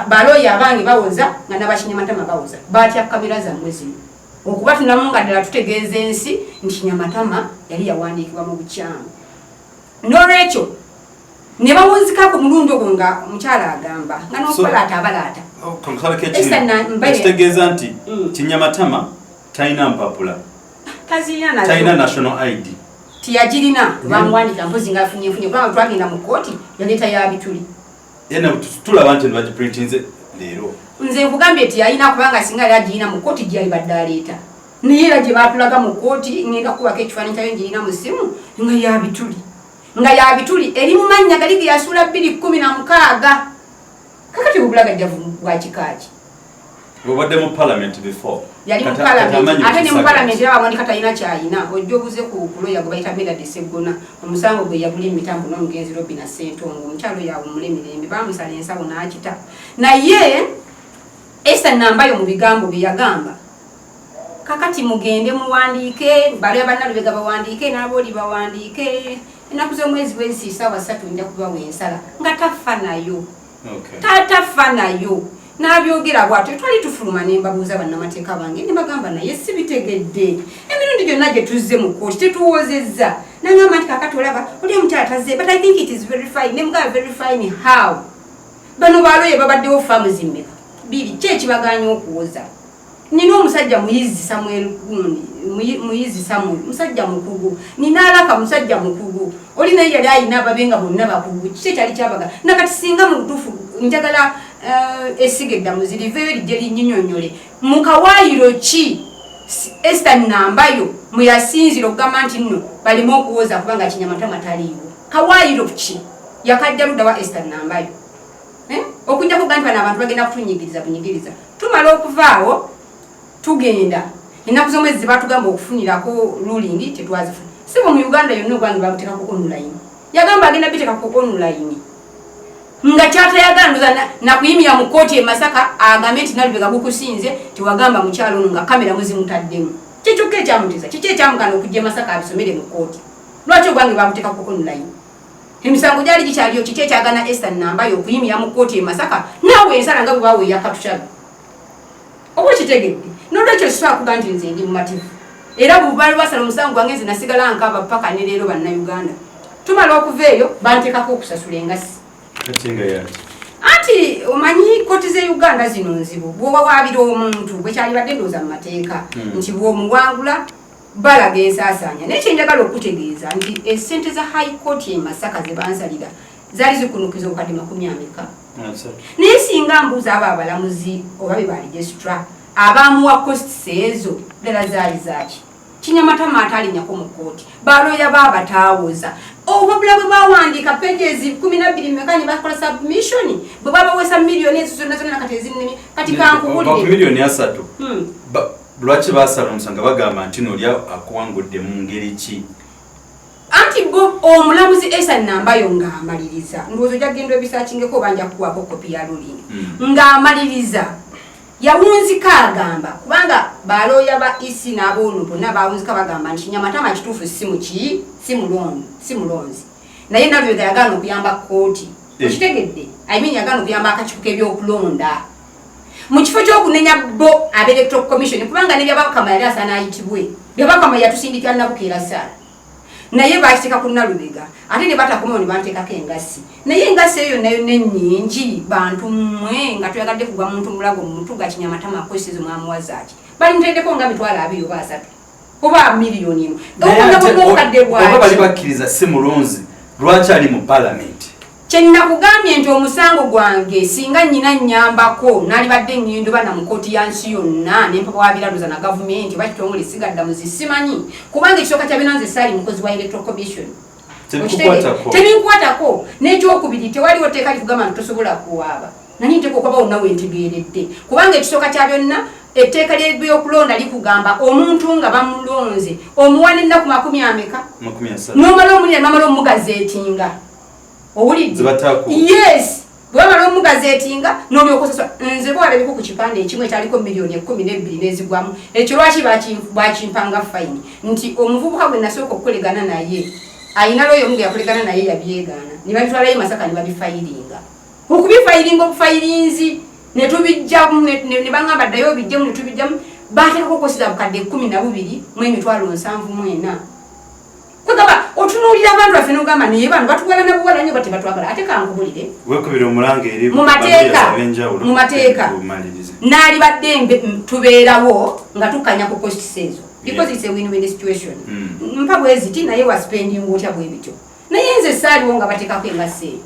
balooya abange bawoza nga nabakinyamatama bawoza. Batya kamera zammwe zino okubatunamu nga ddala tutegeeza ensi nti Kinyamatama yali yawandiikibwa mu bukyamu. N'olwekyo ne bawunzika ku mulundi ogwo nga omukyala agamba nga n'okubalaata abalaata. Ekitegeeza nti Kinyamatama talina mpapula? Tazirina nazo. Talina national ID? Tiyagirina, bamuwandika mpozi nga afunye nfunye, kubanga twagenda mu kooti yaleeta ya bituli. Era tulaba nti bagiprintinze leero. Nze nkugambye nti yalina, kubanga singa yali agirina mu kooti gyeyali badde aleeta, naye era gye batulaga mu kooti, ngenda kukubako ekifaananyi kyayo, ngirina mu ssimu, nga ya bituli, nga ya bituli, eri mu mannya gali ge yasuula 2016. Kakati obulagajjavu bwa kikaaki? Obadde mu parliament before? Yali mu parliament, ate ne mu parliament era bawandika talina kyayina. Ojja obuze ku kuloya gwe bayita Medard Seggona, omusango gwe yagula emitambo n'omugenzi Robina Ssentongo, omukyalo yaawummula emirembe, baamusala ensawo n'akita. Naye Esther Nambayo mu bigambo bye yagamba, kakati mugende muwandiike, baloya bannalubega bawandiike, n'abooli bawandiike, ennaku z'omwezi bwezi, saawa 3, nja kubawa ensala, nga tafa nayo. Tafa nayo, n'abyogera bwatyo. Twali tufuluma ne mbabuuza bannamateeka bange ne bagamba, naye si bitegedde, emirundi gyonna gye tuzze mu kooti tetuwozezza. Nagamba nti kakati olaba oli omukyala tazze, but I think it is very fine. Ne mugamba, very fine how? Bano baloye babaddewo firm zimmeka, bbiri, ki ekibaganya okuwoza? Nina omusajja Muyizi Samuel gundi, Muyizi Samuel musajja mukugu, nina Alaka musajja mukugu, oli naye yali ayina ababe nga bonna bakugu. Kiki ekyali kyabaga? Nakati singa mu butuufu njagala essiga eddamuzi liveeyo lijje linyinyonyole mu kawaayiro ki Esther Nambayo mwe yasinzira okugamba nti nno baleme okuwoza kubanga Kinyamatama taliiwo. Kawaayiro ki yakajja ludda wa Esther Nambayo? Eh? Okujja kuga nti bano abantu bagenda kutunyigiriza bunyigiriza. Tumala okuvaawo, tugenda ennaku z'omwezi zebatugamba okufunirako ruling, tetwazifuna. Sibo mu Uganda yonna ogwange baguteeka ku online. Yagamba agenda biteeka ku online, nga kyatayagala ndoza nakuyimira mu kooti e Masaka agambe nti Nalubega gukusinze, tewagamba mukyalo ono nga kamera muzimutaddemu. Kikyokka ekyamutiza, kiki ekyamugana okujja e Masaka abisomere mu kooti? Lwaki ogwange baguteeka ku online? Emisango gyali gikyaliyo. Kiki ekyagana Esther Nambayo okuyimira mu kooti e Masaka naawe ensala nga bwe baawa eyakatukyaga? Oba okitegedde? Nolwekyo sisobola kuga nti nze ndi mumativu, era bubali basala omusango gwange, nze nasigala nkaba paka ne leero. Bannayuganda, tumala okuva eyo, banteekako okusasula engasi. Anti omanyi kooti ze Uganda zino nzibu. Bw'owawaabira omuntu, bwekyalibadde ndowooza mu mateeka nti bw'omuwangula balaga ensaasaanya. Naye kyenjagala okutegeeza nti esente za High Court e Masaka ze bansalira zaali zikunukiza obukadde makumi ameka? Naye singa mbuuza abo abalamuzi oba be ba registrar abamuwa costs ezo, ddala zaali zaaki? Kinyamatama atalinyako mu kooti, baloya babataawoza, obwabula bwe bawandiika pages 12 meka ne bakola submission, bwe babawesa miliyoni ezo zonna zonna kati ezinnimi. Kati kankubulire. Miliyoni 30. Lwaki basala omusango? Bagamba nti noli akuwangudde mu ngeri ki? Anti bo omulamuzi Esa Nambayo ng'amaliriza, ndowooza ojja kugenda obisaakingeko oba nja kukuwaako kopi ya ruling, ng'amaliriza. Yawunzika agamba kubanga balooya ba EC n'aboono bonna bawunzika bagamba nti Kinyamatama kituufu si muki, si mulonzi, si mulonzi, naye Nalubega yagaana okuyamba kkooti. Okitegedde? I mean, yagaana okuyamba akakiiko k'ebyokulonda mu kifo ky'okunenya bo aba Electoral Commission, kubanga ne Byabakama yali asaana ayitibwe. Byabakama yatusindikira Nabukeera Saala, naye bakiteeka ku Nalubega, ate ne batakomawo ne banteekako engassi. Naye engassi eyo yonna yonna ennyingi, bantu mmwe, nga toyagadde kugwa muntu mulago mumutuga Kinyamatama akozesa mwamuwazaaki, bali muteddeko nga 200,000 oba 30 oba 1 million. Obukadde oba bali bakkiriza si mulonzi, lwaki ali mu palamenti? Kyenakugambye nti omusango gwange singa nyina nyambako nalibadde ngendo bana mu kooti ya nsi yonna nempapawabiraluza na gavumenti oba kitongole sigaddamuzi simanyi, kubanga ekisooka kya byonna nze saali mukozi wa Electoral Commission. Tebinkwatako. N'ekyokubiri, tewaliwo tteeka likugamba nti tosobola kuwaaba, nani nteeka okwaba wonna wentegeeredde, kubanga ekisooka kya byonna etteeka lyebyokulonda likugamba omuntu nga bamulonze omuwa n'ennaku makumi ameka n'omala omulira namala omugazeetinga. Owulidde? Yes, bwebamala omugazeetinga n'olyokozesa. Nze bwalabiko ku kipande ekimu ekyaliko 12 million nezigwamu, ekyo lwaki bakimpanga fine? Nti omuvubuka gwe nasooka okukolegana naye ayina looyo omu gwe yakolegana naye yabyegaana, ne babitwalayo Masaka ne babifayiringa, okubifayiringa obufayirinzi netubijjamu, ne baŋŋamba ddayo obijjemu, netubijjamu, bateekako okosiza 12,074,000. Kwegamba otunuulira abantu baffe nogamba naye bano batuwalana buwala nnyo, batebatwagala. Ate kankubulire, wekubira omulanga eri mu mateeka naalibadde tubeerawo nga tukkanya ku costs ezo because it's a win-win situation. Mpa bweziti naye wa spending otya bwe bityo, naye nze saaliwo nga bateekako engassi eyo,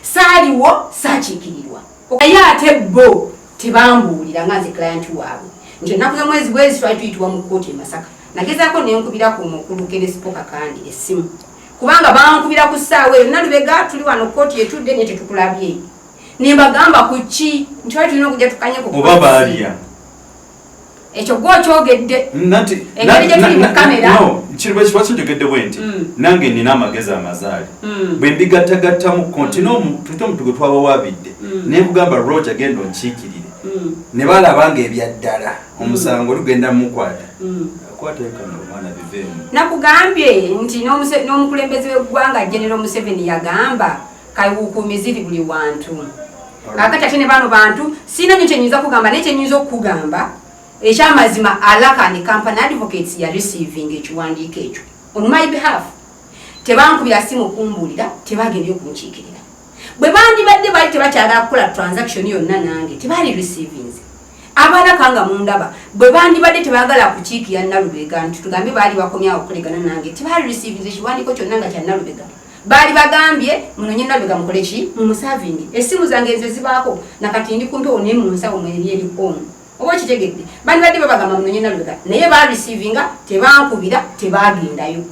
saaliwo, saakiikirirwa, naye ate bo tebambuulira nga nze client waabwe nti ennaku z'omwezi bwezi twali tuyitibwa mu kkooti e Masaka. Nagezaako nenkubira ku mukulu Kenespo Kakandi essimu, kubanga bankubira ku ssaawa eyo, "Nalubega, tuli wano kkooti etudde naye tetukulabye." Nembagamba ku ki nti twali tulina okujja tukanye ku oba baalya. Ekyo gwe okyogedde. Engeri gye tuli mu kamera. Kiba kinjogedde bwe nti nange nina amagezi amazaali bwe mbigattagattamuko nti tute omuntu gwe twabawaabidde nenkugamba, "Roger, genda onkiikirire," ne balaba nga ebyaddala omusango lugenda mukwata akwatayo kano omwana biveemu. Nakugambye nti n'omukulembeze w'eggwanga General Museveni yagamba kawukuumi ziri buli wantu. Kakati ate ne bano bantu siina nyo kyenyinza kugamba, naye kyenyinza okukugamba ekyamazima, Alaka and Company Advocates ya receiving ekiwandiiko ekyo on my behalf. Tebankubira simu kumbuulira, tebagendeyo kunkiikirira. Bwe bandibadde baali tebakyagala kukola transaction yonna nange, tebaali receivinze. Abalaka nga mundaba, bwe bandibadde tebaagala kukiikira Nalubega, nti tugambe baali bakomyawo okukolegana nange, tebaali receivinze ekiwandiiko kyonna nga kya Nalubega. Baali bagambye munonye Nalubega, mukole ki, mumusavingi. Essimu zange nze zibaako nakati ndi kumpewo, naye mu nsawo mweri eri on, oba okitegedde? Bandibadde babagamba munonye Nalubega, naye bareceivinga, tebankubira, tebagendayo,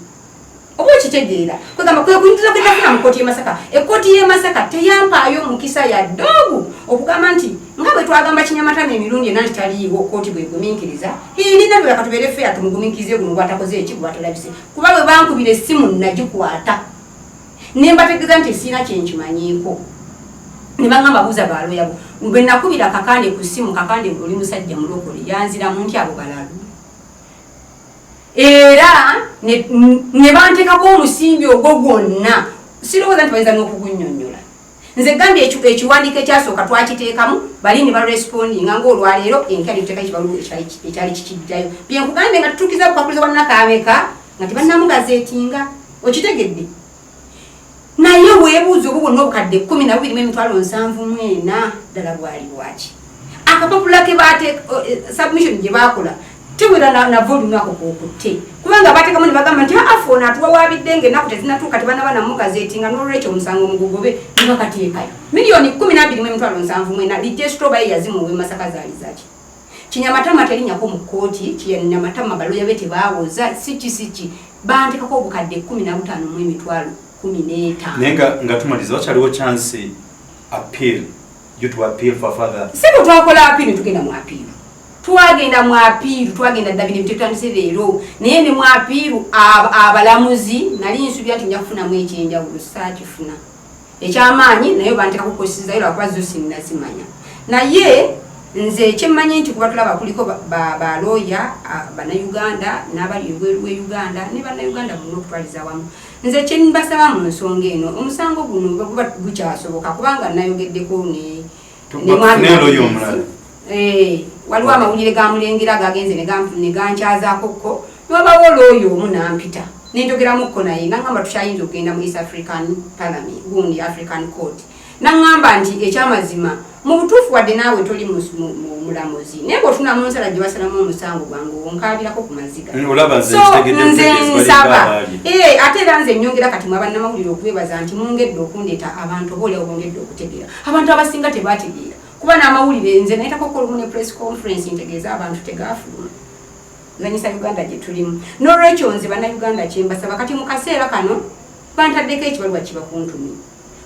oba okitegeera? Kwegamba kwe kuyingiza kwe nafuna mu kkooti y'e Masaka. Ekkooti y'e Masaka teyampaayo mukisa yadde ogu okugamba nti nga bwe twagamba Kinyamatama emirundi ena nti taliiwo, kkooti bwegumiikiriza nina bwe katubeere feya tumugumiikirize guno gwatakoze eki, gwatalabise, kuba bwe bankubira essimu nagikwata ne mbategeeza nti siina kyenkimanyiiko, ne baŋŋamba buuza baloya bo. Bwe nakubira Kakande ku ssimu, Kakande oli musajja mulokole, yanziramu nti abo balalu, era ne banteekako omusimbi ogwo gwonna. Sirowooza nti bayinza n'okugunnyonnyola. Nze gambye ekiwandiiko ekyasooka twakiteekamu, bali ne barespondinga ngaolwaleero enkya netuteeka ekibaluwa ekyali kikijjayo. Byenkugambye nga tutuukiza bukakuliza bwa nakaameka nga tebannamugazeetinga, okitegedde? Naye weebuuza obwo bwonna obukadde 12,074,000 ddala bwali bwaki? Akapapula ke bate submission gye bakola tewera na volume ako kokutte, kubanga bateekamu ne bagamba nti afe ono atuwawaabidde nga ennaku tezinatuuka, tebanaba namugazeetinga, n'olwekyo omusango mugugobe, ne bakateekayo 12,074,000. Registrar oba ye yazimuwa e Masaka zaali zaki? Kinyamatama terinyako mu kkooti. Kinyamatama baloya be tebawoza siki siki, bantekako obukadde 15 mu emitwalo 15. Naye nga tumaliza, wakyaliwo chance appeal, you to appeal for further? Sebo, twakola appeal, tugenda mu appeal, twagenda mu appeal, twagenda dda. Bino bitutandise leero, naye ne mu appeal abalamuzi nali nsubira nti nja kufunamu ekyenjawulo, saakifuna ekyamaanyi, naye bantekako kosizayo lwakuba zo sinnazimanya. Naye Nze kyemmanyi nti kuba tulaba kuliko balooya Bannayuganda n'abali ebweru we Uganda ne Bannayuganda bonna okutwaliza awamu. Nze kyembasaba mu nsonga eno, omusango guno guba gukyasoboka, kubanga nayogeddeko ne mwami waliwo amawulire ga Mulengera gagenze ne gankyazaako ko niwabawo looya omu nampita nenjogeramukko naye, nangamba tukyayinza okugenda mu East African Parliament, gundi African Court. Naŋŋamba nti ekyamazima mu butuufu, wadde naawe toli mulamuzi, naye bw'otuna mu nsala gye basalamu omusango gwange, onkaabirako ku maziga. Nze nsaba ate era nze nyongera kati mwe bannamawulire okubebaza nti mungedde okundeeta abantu, oba oliawo bongedde okutegeera. Abantu abasinga tebategeera, kuba n'amawulire nze nayitako olumu ne press conference ntegeeza abantu, tegafuluma. Zanyisa Uganda gye tulimu. N'olwekyo nze Bannayuganda kyembasaba kati mu kaseera kano, bantaddeko ekibaluwa kiba kuntumi.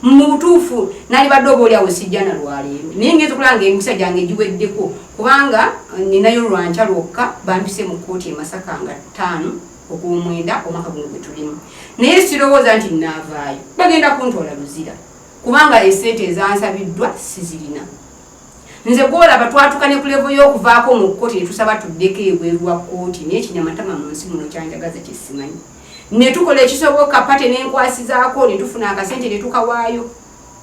Mu butuufu nalibadde oba oliawo sijja na lwaleero, naye ngenza okulaba nga emikisa gyange giweddeko, kubanga ninayo lwankya lwokka. Bampise mu kkooti e Masaka nga 5 ogw'omwenda omwaka guno gwe tulimu, naye sirowooza nti naavaayo. Bagenda kuntwala Luzira, kubanga esente ezansabiddwa sizirina. Nze gwolaba twatuka ne ku level y'okuvaako mu kkooti ne tusaba tuddeko ebweru wa kkooti, naye kinyamatama mu nsi muno kyanjagaza kyesimanyi. Ne tukola ekisoboka, pate nenkwasizaako, ne tufuna akasente ne tukawaayo,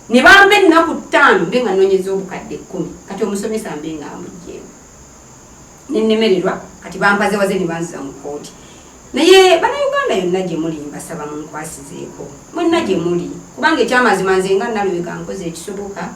ne bampa ennaku 5 mbe nga nonyeza obukadde 10. Kati omusomesa mbe nga amugjeewo nenemererwa. Kati bampaze waze ne banziza mu kkooti. Naye Bannayuganda yonna gye muli, mbasaba munkwasizeeko mwenna gye muli, kubanga ekyamazima nze nga Nalubega nkoze ekisoboka,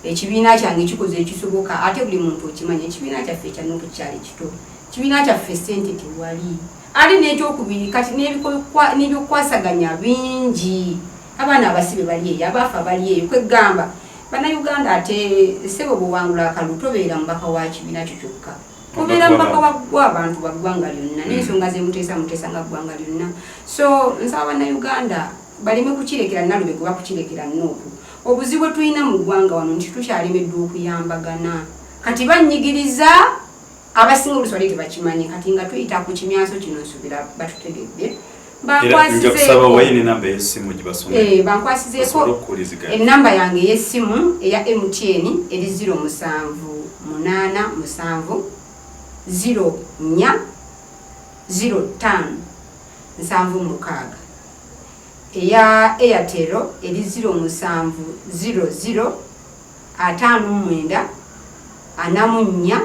ekibiina kyange kikoze ekisoboka. Ate buli muntu okimanya, ekibiina kyaffe ekya NUP kyali kito, kibiina kyaffe sente tewali. Ate n'ekyokubiri, kati n'ebyokukwasaganya bingi, abaana abasibe bali eyo, abaafa bali eyo. Kwegamba Bannayuganda, ate sebo bwewangula akalulu, tobeera mubaka wa kibiina kyo kyokka, obeera mubaka w'abantu ba ggwanga lyonna, n'ensonga zemuteesa muteesa nga ggwanga lyonna. So nsaba Bannayuganda baleme kukirekera Nalubega oba kukirekera NUP. Obuzibu bwe tulina mu ggwanga wano nti tukyalemeddwa okuyambagana. Kati banyigiriza abasinga oluusi bali tebakimanyi. Kati nga tuyita ku kimyanso kino, nsuubira batutegedde. Bankwasizeeko Enamba yange ey'essimu eya MTN eri 0787 04 05 76. Eya Airtel eri 0700 59 44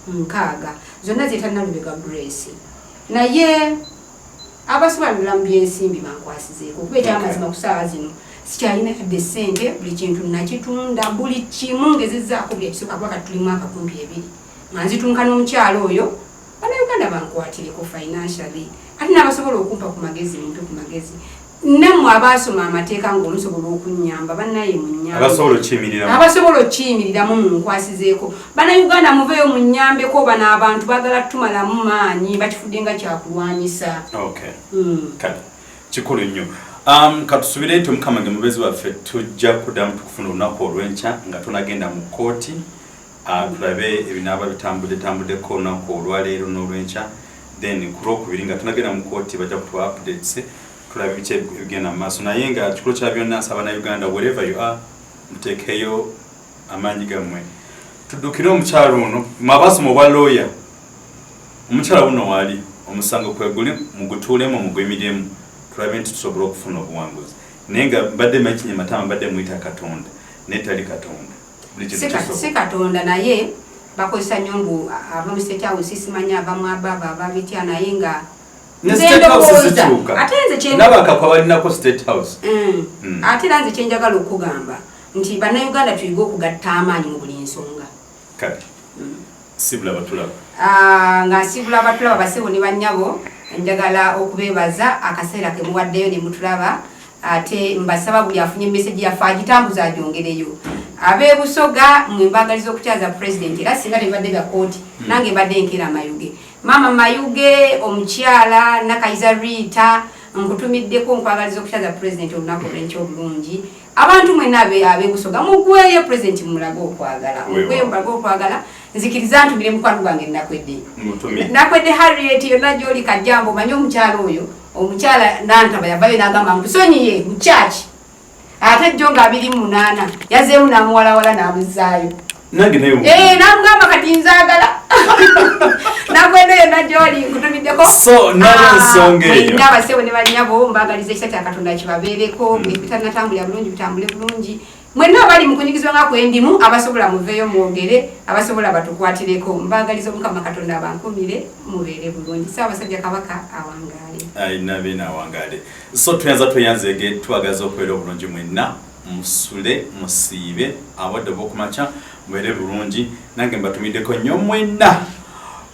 60. Zonna ziyita Nalubega Grace. Naye abasobola mu byensimbi bankwasizeeko, kuba ekyamazima ku saawa zino sikyalina yadde ssente. Buli kintu nakitunda, buli kimu ngezezaako buli ekisooka, kuba kati tuli mwaka kumpi 2 nga nzitunka n'omukyalo oyo. Bannayuganda bankwatireko financially, ate n'abasobola okumpa ku magezi mumpe ku magezi. Nammwe abaasoma amateeka ng'omusobola okunyamba, bannaye munyambe. Abasobola okkiyimiriramu munkwasizeeko. Bannayuganda muveeyo munyambeko, bano abantu baagala tumalamu maanyi, bakifudde nga kyakulwanyisa. Kale kikulu nnyo. Katusubire nti Omukama ge mubeezi waffe, tujja kuddamu tukufuna olunaku olw'enkya nga tonagenda mu kkooti, tulabe ebinaaba bitambudde tambuddeko olunaku olwaleero n'olwenkya. Then ku Lwokubiri nga tonagenda mu kkooti, bajja kutuwa updates, tulabe biki ebigenda mu maaso. Naye nga kikulu kya byonna, nsaba na Uganda, wherever you are, muteekeyo amaanyi gammwe tuddukire omukyalo ono. Mwabasoma obwa lawyer, omukyala wuno waali omusango kweguli, mugutuulemu mugwemiremu, tulabe nti tusobola okufuna obuwanguzi. Naye nga mbadde manyi kinyamatama, mbadde muyita Katonda, naye tali Katonda. Buli kintu kisoboka. Si Katonda, naye bakozesa nnyo mbu ava mu State House, simanyi ava mu ababa, ava bitya, naye nga Ne nze State House ndowooza zikyuka. Ate nze kye Nabakakwa balinako State House. Ate era nze kyenjagala okugamba nti Bannayuganda tuyige okugatta amaanyi mu buli nsonga. Kale sibula batulaba. Ah, nga nsibula abatulaba, basebo ne bannyabo, njagala okubeebaza akaseera ke muwaddeyo ne mutulaba. Ate mbasaba buli afunye message yaffe agitambuza agyongereyo. Ab'ebusoga mwe mbagaliza okukyaza President, era singa tebibadde bya kooti, nange mbadde nkeera Mayuge. Maama Mayuge, omukyala Nakayiza Rita, nkutumiddeko, nkwagaliza okukyaza President olunaku olwenkya obulungi. Abantu mwena abebusoga mugweyo President mumulage okwagala, mugweyo mumulage okwagala. Nzikiriza ntumire mukwano gwange Nakwedde. Mutumire. Nakwedde Harriet, yonna gyoli kajjambo. Omanyi omukyala oyo, omukyala Nantaba yavayo n'agamba nkusonyiye mu church, ate jjo nga 28 yazeemu n'amuwalawala n'amuzaayo. Nange naye. Eh, namugamba kati nzaagala nagwenda yonna gyoli nkutumiddeko. So, nayo Ah, nsonga eyo. mwenna abasebo ne bannyabo, mbagaliza ekisa kya Katonda kibabeereko. Ebitanatambulira bulungi bitambule bulungi. Mwenna abali mu kunyigizibwa nga kwendimu, abasobola muveeyo mwogere, abasobola batukwatireko. Mbagaliza Omukama Katonda abankumire, mubeere bulungi. Ssaabasajja Kabaka awangaale. Ayina beena awangaale. So tweyanza, tweyanzege, twagaza okubeera obulungi mwenna. Musule musiibe abadde obwokumakya, mubeere bulungi. Nange mbatumiddeko nnyo mwenna,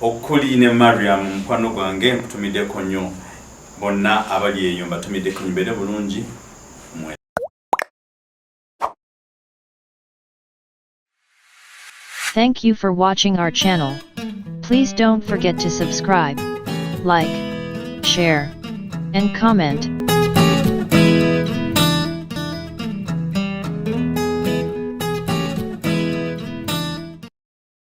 okuli ne Mariam mukwano gwange, nkutumiddeko nnyo. Bonna abali eyo mbatumiddeko nnyo, mubeere bulungi mwe. Thank you for watching our channel. Please don't forget to subscribe, like, share, and comment.